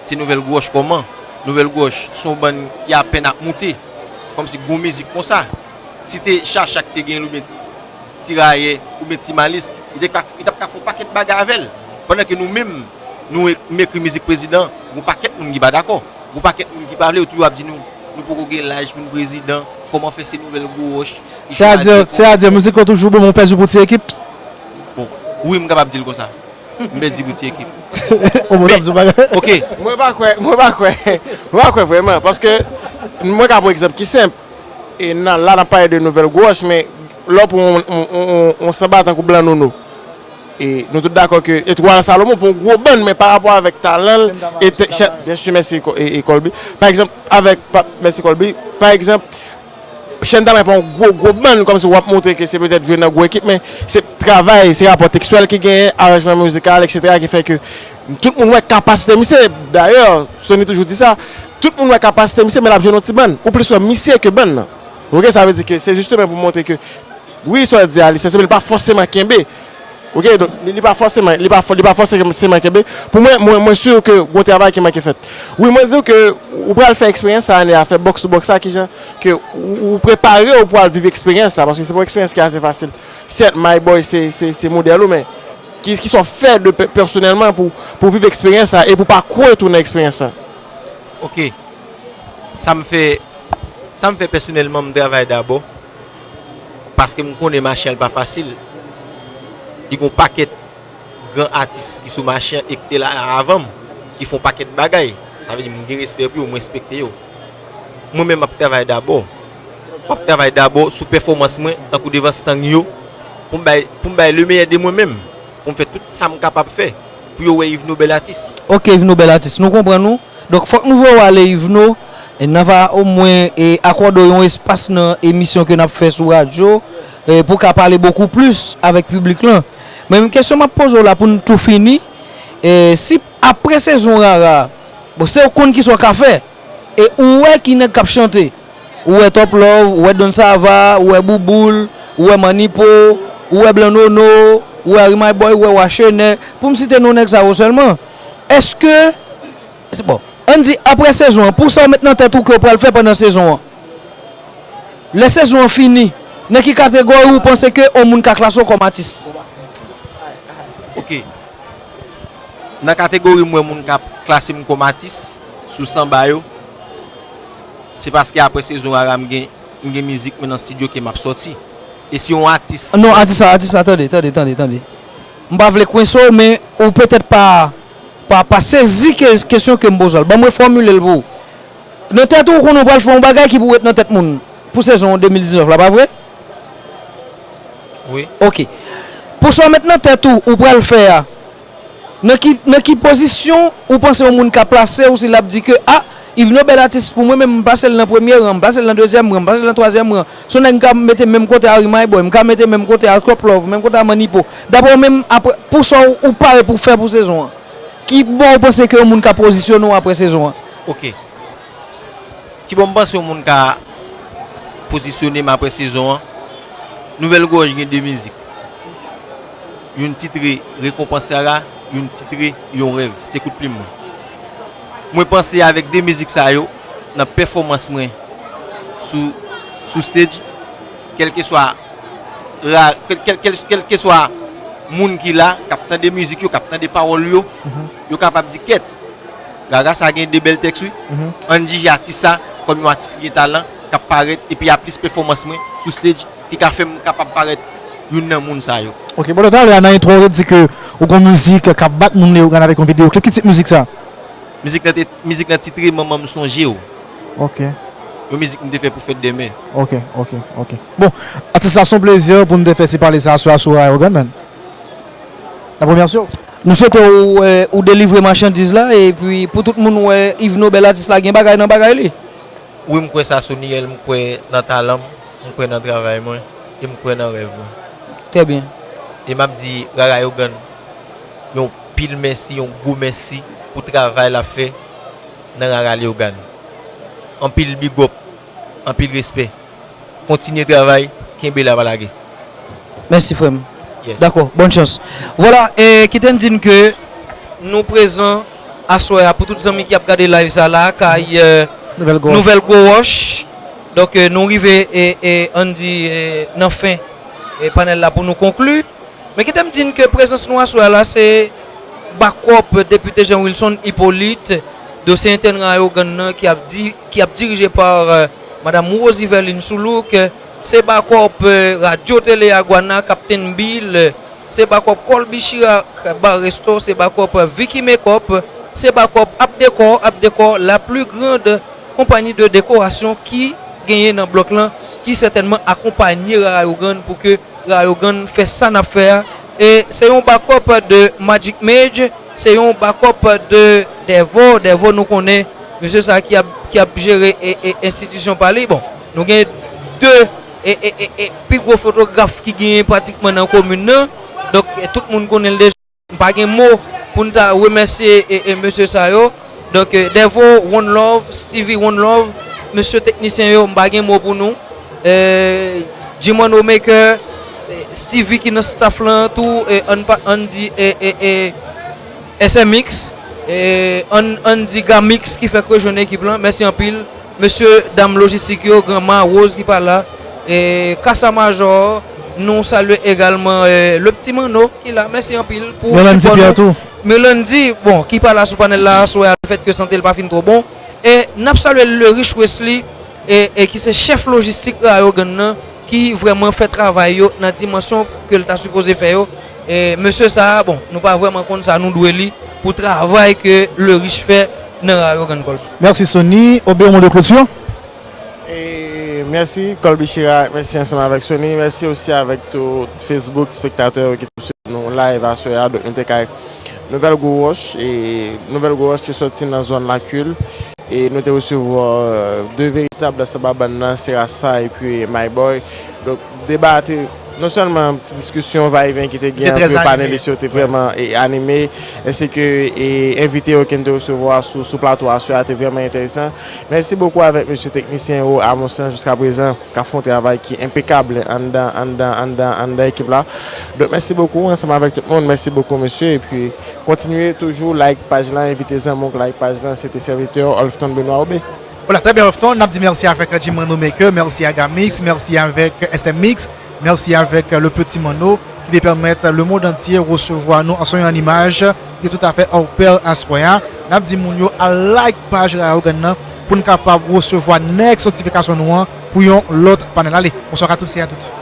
Se Nouvèl Gwòch kòman? Nouvèl Gwòch se yon bann ki apèn ap moute. Kòmsi gon mizik konsa. Si te Chacha ki te gen l oubyen Tirayè oubyen Ti Malis, li te ka, li t ap ka fè yon pakèt bagay avè l. Pandan ke nou menm, nou e-, m ekri mizik prezidan, gon pakèt moun ki pa dakò. Gon pakèt moun ki pa vle, yo toujou ap di nou, nou poko gen laj pou n prezidan, kòman fè se Nouvèl Gwòch ki chwazi pou... Sètadi, mizik ou toujou bon, men w pèdi pou ti ekip? Bon, wi, m kapab di l konsa. M pèdi pou ti ekip. Ou bon, t ap di yon bagay? Ok. Mwen pa kwè, mwen pa kwè. Mwen pa kwè vrèman, paske mwen ka pran egzanp ki senp. E nan, la, n ap pale de Nouvèl Gwòch, men lè w pran yon, yon, yon, yon, yon sanba tankou Blan Nono, e nou tout dakò ke Etwal Salomon pran yon gwo bann, men pa rapò avèk talan l, e te, chè, byen si, mèsi, Ko-, e, e Colby. Pa egzanp, avèk, pa, mèsi Colby, pa egzanp, Chèn Talan pran yon gwo, gwo bann, kòmsi w ap montre ke se petèt jwe nan gwo ekip, men se travay, se rapò tekstyèl ki genyen, aranjman mizikal, etsetera, ki fè ke tout moun wè kapasite misye. Dayè, Sony toujou di sa, tout moun wè kapasite misye, men l ap jwe nan yon ti bann. Ou plis wè misye ke bann nan. Oke, sa vle di ke se jisteman pou montre ke, wi, sa w di a, li sansible, li pa fòseman kenbe. Oke, donk, li, li pa fòseman, li pa fò-, li pa fòseman kenbe. Pou mwen, mwen, mwen si ke gon travay ki manke fèt. Wi, mwen di w ke ou pral fè eksperyans sa ane a, fè bòks sou bòks sa, kijan ke ou, ou prepare w pou al viv eksperyans sa, paske se pa yon eksperyans ki ase fasil. Sèt, My Boy se, se, se modèl ou, men ki, ki sa w fè de pè-, pèsonèlman pou, pou viv eksperyans sa e pou pa kwè tou nan eksperyans sa? Ok. Sa m fè, sa m fè pèsonèlman, m travay dabò. Paske m konnen mache a l pa fasil. Li gon pakèt gran atis ki sou mache an e ki te la avan m, ki fè yon pakèt bagay. Sa vle di m gen respè pou yo, m respekte yo. Mwen menm m ap travay dabò. M ap travay dabò sou pèfòmans mwen, tankou devan stang yo, pou m bay, pou m bay le meilleur de mwen menm, pou m fè tout sa m kapab fè, pou yo wè Yvno bèl atis. Ok, Yvno bèl atis, nou konprann ou. Donk, fòk nou voye w ale, Yvno. E n ava omwen, e, akòde w yon espas nan emisyon ke n ap fè sou radyo, e, pou w ka pale bokou plis avèk piblik lan. Men, kesyon m ap poze w la pou n tou fini, e, si apre sezon Rara, bon, se w konn kisa w ka fè. E ou wè ki nèg k ap chante. Ou wè Top Love, ou wè Don Sava, ou wè Bouboul, ou wè Manipo, ou wè Blan Nono, ou wè Harry My Boy, ou wè Wachener. Pou m site non nèg sa yo sèlman. Èske Se bon. Ann di, apre sezon an, pou sa w met nan tèt ou ke w pral fè pandan sezon an. Lè sezon an fini, nan ki kategori ou panse ke yon moun ka klase w kòm atis? Ok. Nan kategori m wè moun ka klase m kòm atis, sou sanba yo, se paske apre sezon Rara m gen, m gen mizik mwen nan estidyo ke m ap sòti. E si yon atis... Non, atis la, atis la, tande, tande, tande, tande. M pa vle kwense w, men ou petèt pa pa, pa sezi ke, kesyon ke m poze w la. Ban m refòmile l pou ou. Nan tèt ou, ou konnen w pral fè yon bagay ki pou ret nan tèt moun pou sezon de mil diznèf la, pa vre? Wi. Ok. Pou sa w met nan tèt ou, ou pral fè a, nan ki, nan ki pozisyon ou panse yon moun ka plase w si l ap di ke, a, Yvno bèl atis pou mwen, men m plase l nan premye ran, m plase l nan dezyèm ran, m plase l nan twazyèm ran. Se yon nèg m ka mete menm kote a Harry My Boy, m ka mete menm kote a Top Love, menm kote a Manipo. Daprè w menm, apre, pou sa w, ou pare pou fè pou sezon an? Ki bò w panse ke yon moun ka pozisyone w apre sezon an? Ok. Ki bò m panse yon moun ka pozisyone m apre sezon an? Nouvèl Gwòj gen de mizik. Youn titre Rekonpans Rara, youn titre Yon Rèv. Se kout plim mwen. Mwen panse avèk de mizik sa yo, nan pèfòmans mwen sou, sou stage, kèlkeswa ra-, kèl, kèl, kèl, kèlkeswa moun ki la, k ap tande mizik yo, k ap tande pawòl yo, yo kapab di, kèt, Rara sa gen de bèl tèks wi. Ann jije atis sa kòm yon atis ki gen talan, k ap parèt, epi a plis pèfòmans mwen sou stage ki ka fè m kapab parèt youn nan moun sa yo. Ok, bon, talè a nan entwo w te di ke ou gon mizik k ap bat moun Leyogàn avèk yon videyo klip. Ki tit mizik sa? Mizik lan te, mizik lan titre Manman m sonje w. Ok. Yon mizik m te fè pou fèt demen. Ok, ok, ok. Bon, atis la, se yon plezi pou n te fè ti pale sa aswè a sou Rayogan, man. N ap remèsye w. Nou swete w, eh, ou delivre machandiz la, epi pou tout moun wè Yves Nobel, atis la, gen bagay nan bagay li. Wi, m kwè sa, Soniel, m kwè nan talan m, m kwè nan travay mwen, e m kwè nan rèv mwen. Trè byen. E m ap di Rara Yogan yon pil mèsi, yon gwo mèsi pou travay l ap fè nan Rara Yogan. Anpil big up, anpil respè. Kontinye travay, kenbe la, pa lage. Mèsi, frè m. Yes. Dakò, bòn chans. Vwala, e, kite n di n ke nou prezan aswè a pou tout zanmi ki ap gade live sa la, kay, e, Nouvèl Gwo Wòch. Nouvèl Gwo Wòch. Donk, e, nou rive, e, e, ann di, e, nan fen, e, panèl la pou nou konkli. Men kite m di n ke prezans nou aswè a la, se bakòp Depite Jean Wilson Hyppolite, dosye entèn Rayogan nan ki ap di, ki ap dirije pa, e, Madam Rose Yverline Soulouk, se bakòp, e, Radyo Tele Aguana, Kaptenn Bill, se bakòp Colby Chirac Bar Resto, se bakòp Vicky Makeup, se bakòp Abdecor, Abdecor, la plus grande compagnie de décoration ki genyen nan blòk lan, ki sètènman akonpanye Rara Yogan pou ke Rayogan fè sa n ap fè a. E se yon bakòp de Magic Mage, se yon bakòp de Devo. Devo, nou konnen, mesye sa ki ap, ki ap jere e, e, enstitisyon pa li. Bon, nou gen de e, e, e, e, pi gwo fotograf ki genyen pratikman nan komin nan. Donk, e, tout moun konnen l deja. M pa gen mo pou n ta remèsye e, e, mesye sa yo. Donk, e, Devo, One Love, Stevie, One Love, mesye teknisyen yo, m pa gen mo pou nou. E, Jimano Maker, e, Stevie ki nan staff lan tou, e, ann pa, ann di, e, e, e, S M X, e, ann, ann di Gamix ki fèk rejwenn ekip lan. Mèsi anpil. Mesye, dam lojistik yo, Granma, Rose ki pa la, e, Kasa Majò, nou salye egalman, e, le pti Manno ki la. Mèsi anpil pou sipò nou. Merlandy Pierre tou. Merlandy, bon, ki pa la sou panèl la, aswè a, le fèt ke sante l pa fin twò bon. E n ap salye Lerich Wesley, e, e ki se chèf lojistik Rayogan nan, ki vrèman fè travay yo nan dimansyon ke l ta sipoze fè yo. E mesye sa a, bon, nou pa vrèman konn sa nou dwe li pou travay ke Lerich fè nan Rayogan, Colby. Mèsi, Sony. Obe, yon mo de kloti? E mèsi, Colby Chira, mèsi ansanm avèk Sony. Mèsi osi avèk tout Facebook, spektatè yo ki t ap swiv nou live aswè a. Donk, nou te kay Nouvèl Gwo Wòch, e Nouvèl Gwo Wòch te sòti nan zòn Lakil, e nou te resevwa, e, de veritab samba bann nan, se Rasta epi My Boy. Donk, deba a te, non sèlman ti diskisyon va e vyen ki te gen ant panelis yo te vrèman, e, anime, ensi ke, e, envite yo ke n te resevwa sou, sou plato aswè a te vrèman enteresan. Mèsi bokou avèk mesye teknisyen yo, a mon sans, jiska prezan, k ap fè yon travay ki enpekab anndan, anndan, anndan, anndan ekip la. Donk, mèsi bokou ansanm avèk tout moun. Mèsi bokou, mesye, epi kontinye toujou like paj la, envite zanmi w like paj la. Se te sèvitè w, Olfton Benoit Aubé. Vwala, trè byen, Olfton. N ap di mèsi avèk Jim Rando Maker, mèsi a Gamix, mèsi avèk S M Mix, mèsi avèk Le Petit Manno, ki te pèmèt lemonn antye resevwa nou an son e an imaj. Li toutafè hors pair aswè a. N ap di moun yo al like paj Rayogan nan pou n kapab resevwa next notifikasyon nou an pou yon lòt panèl. Ale, bonswa a tous et à toutes.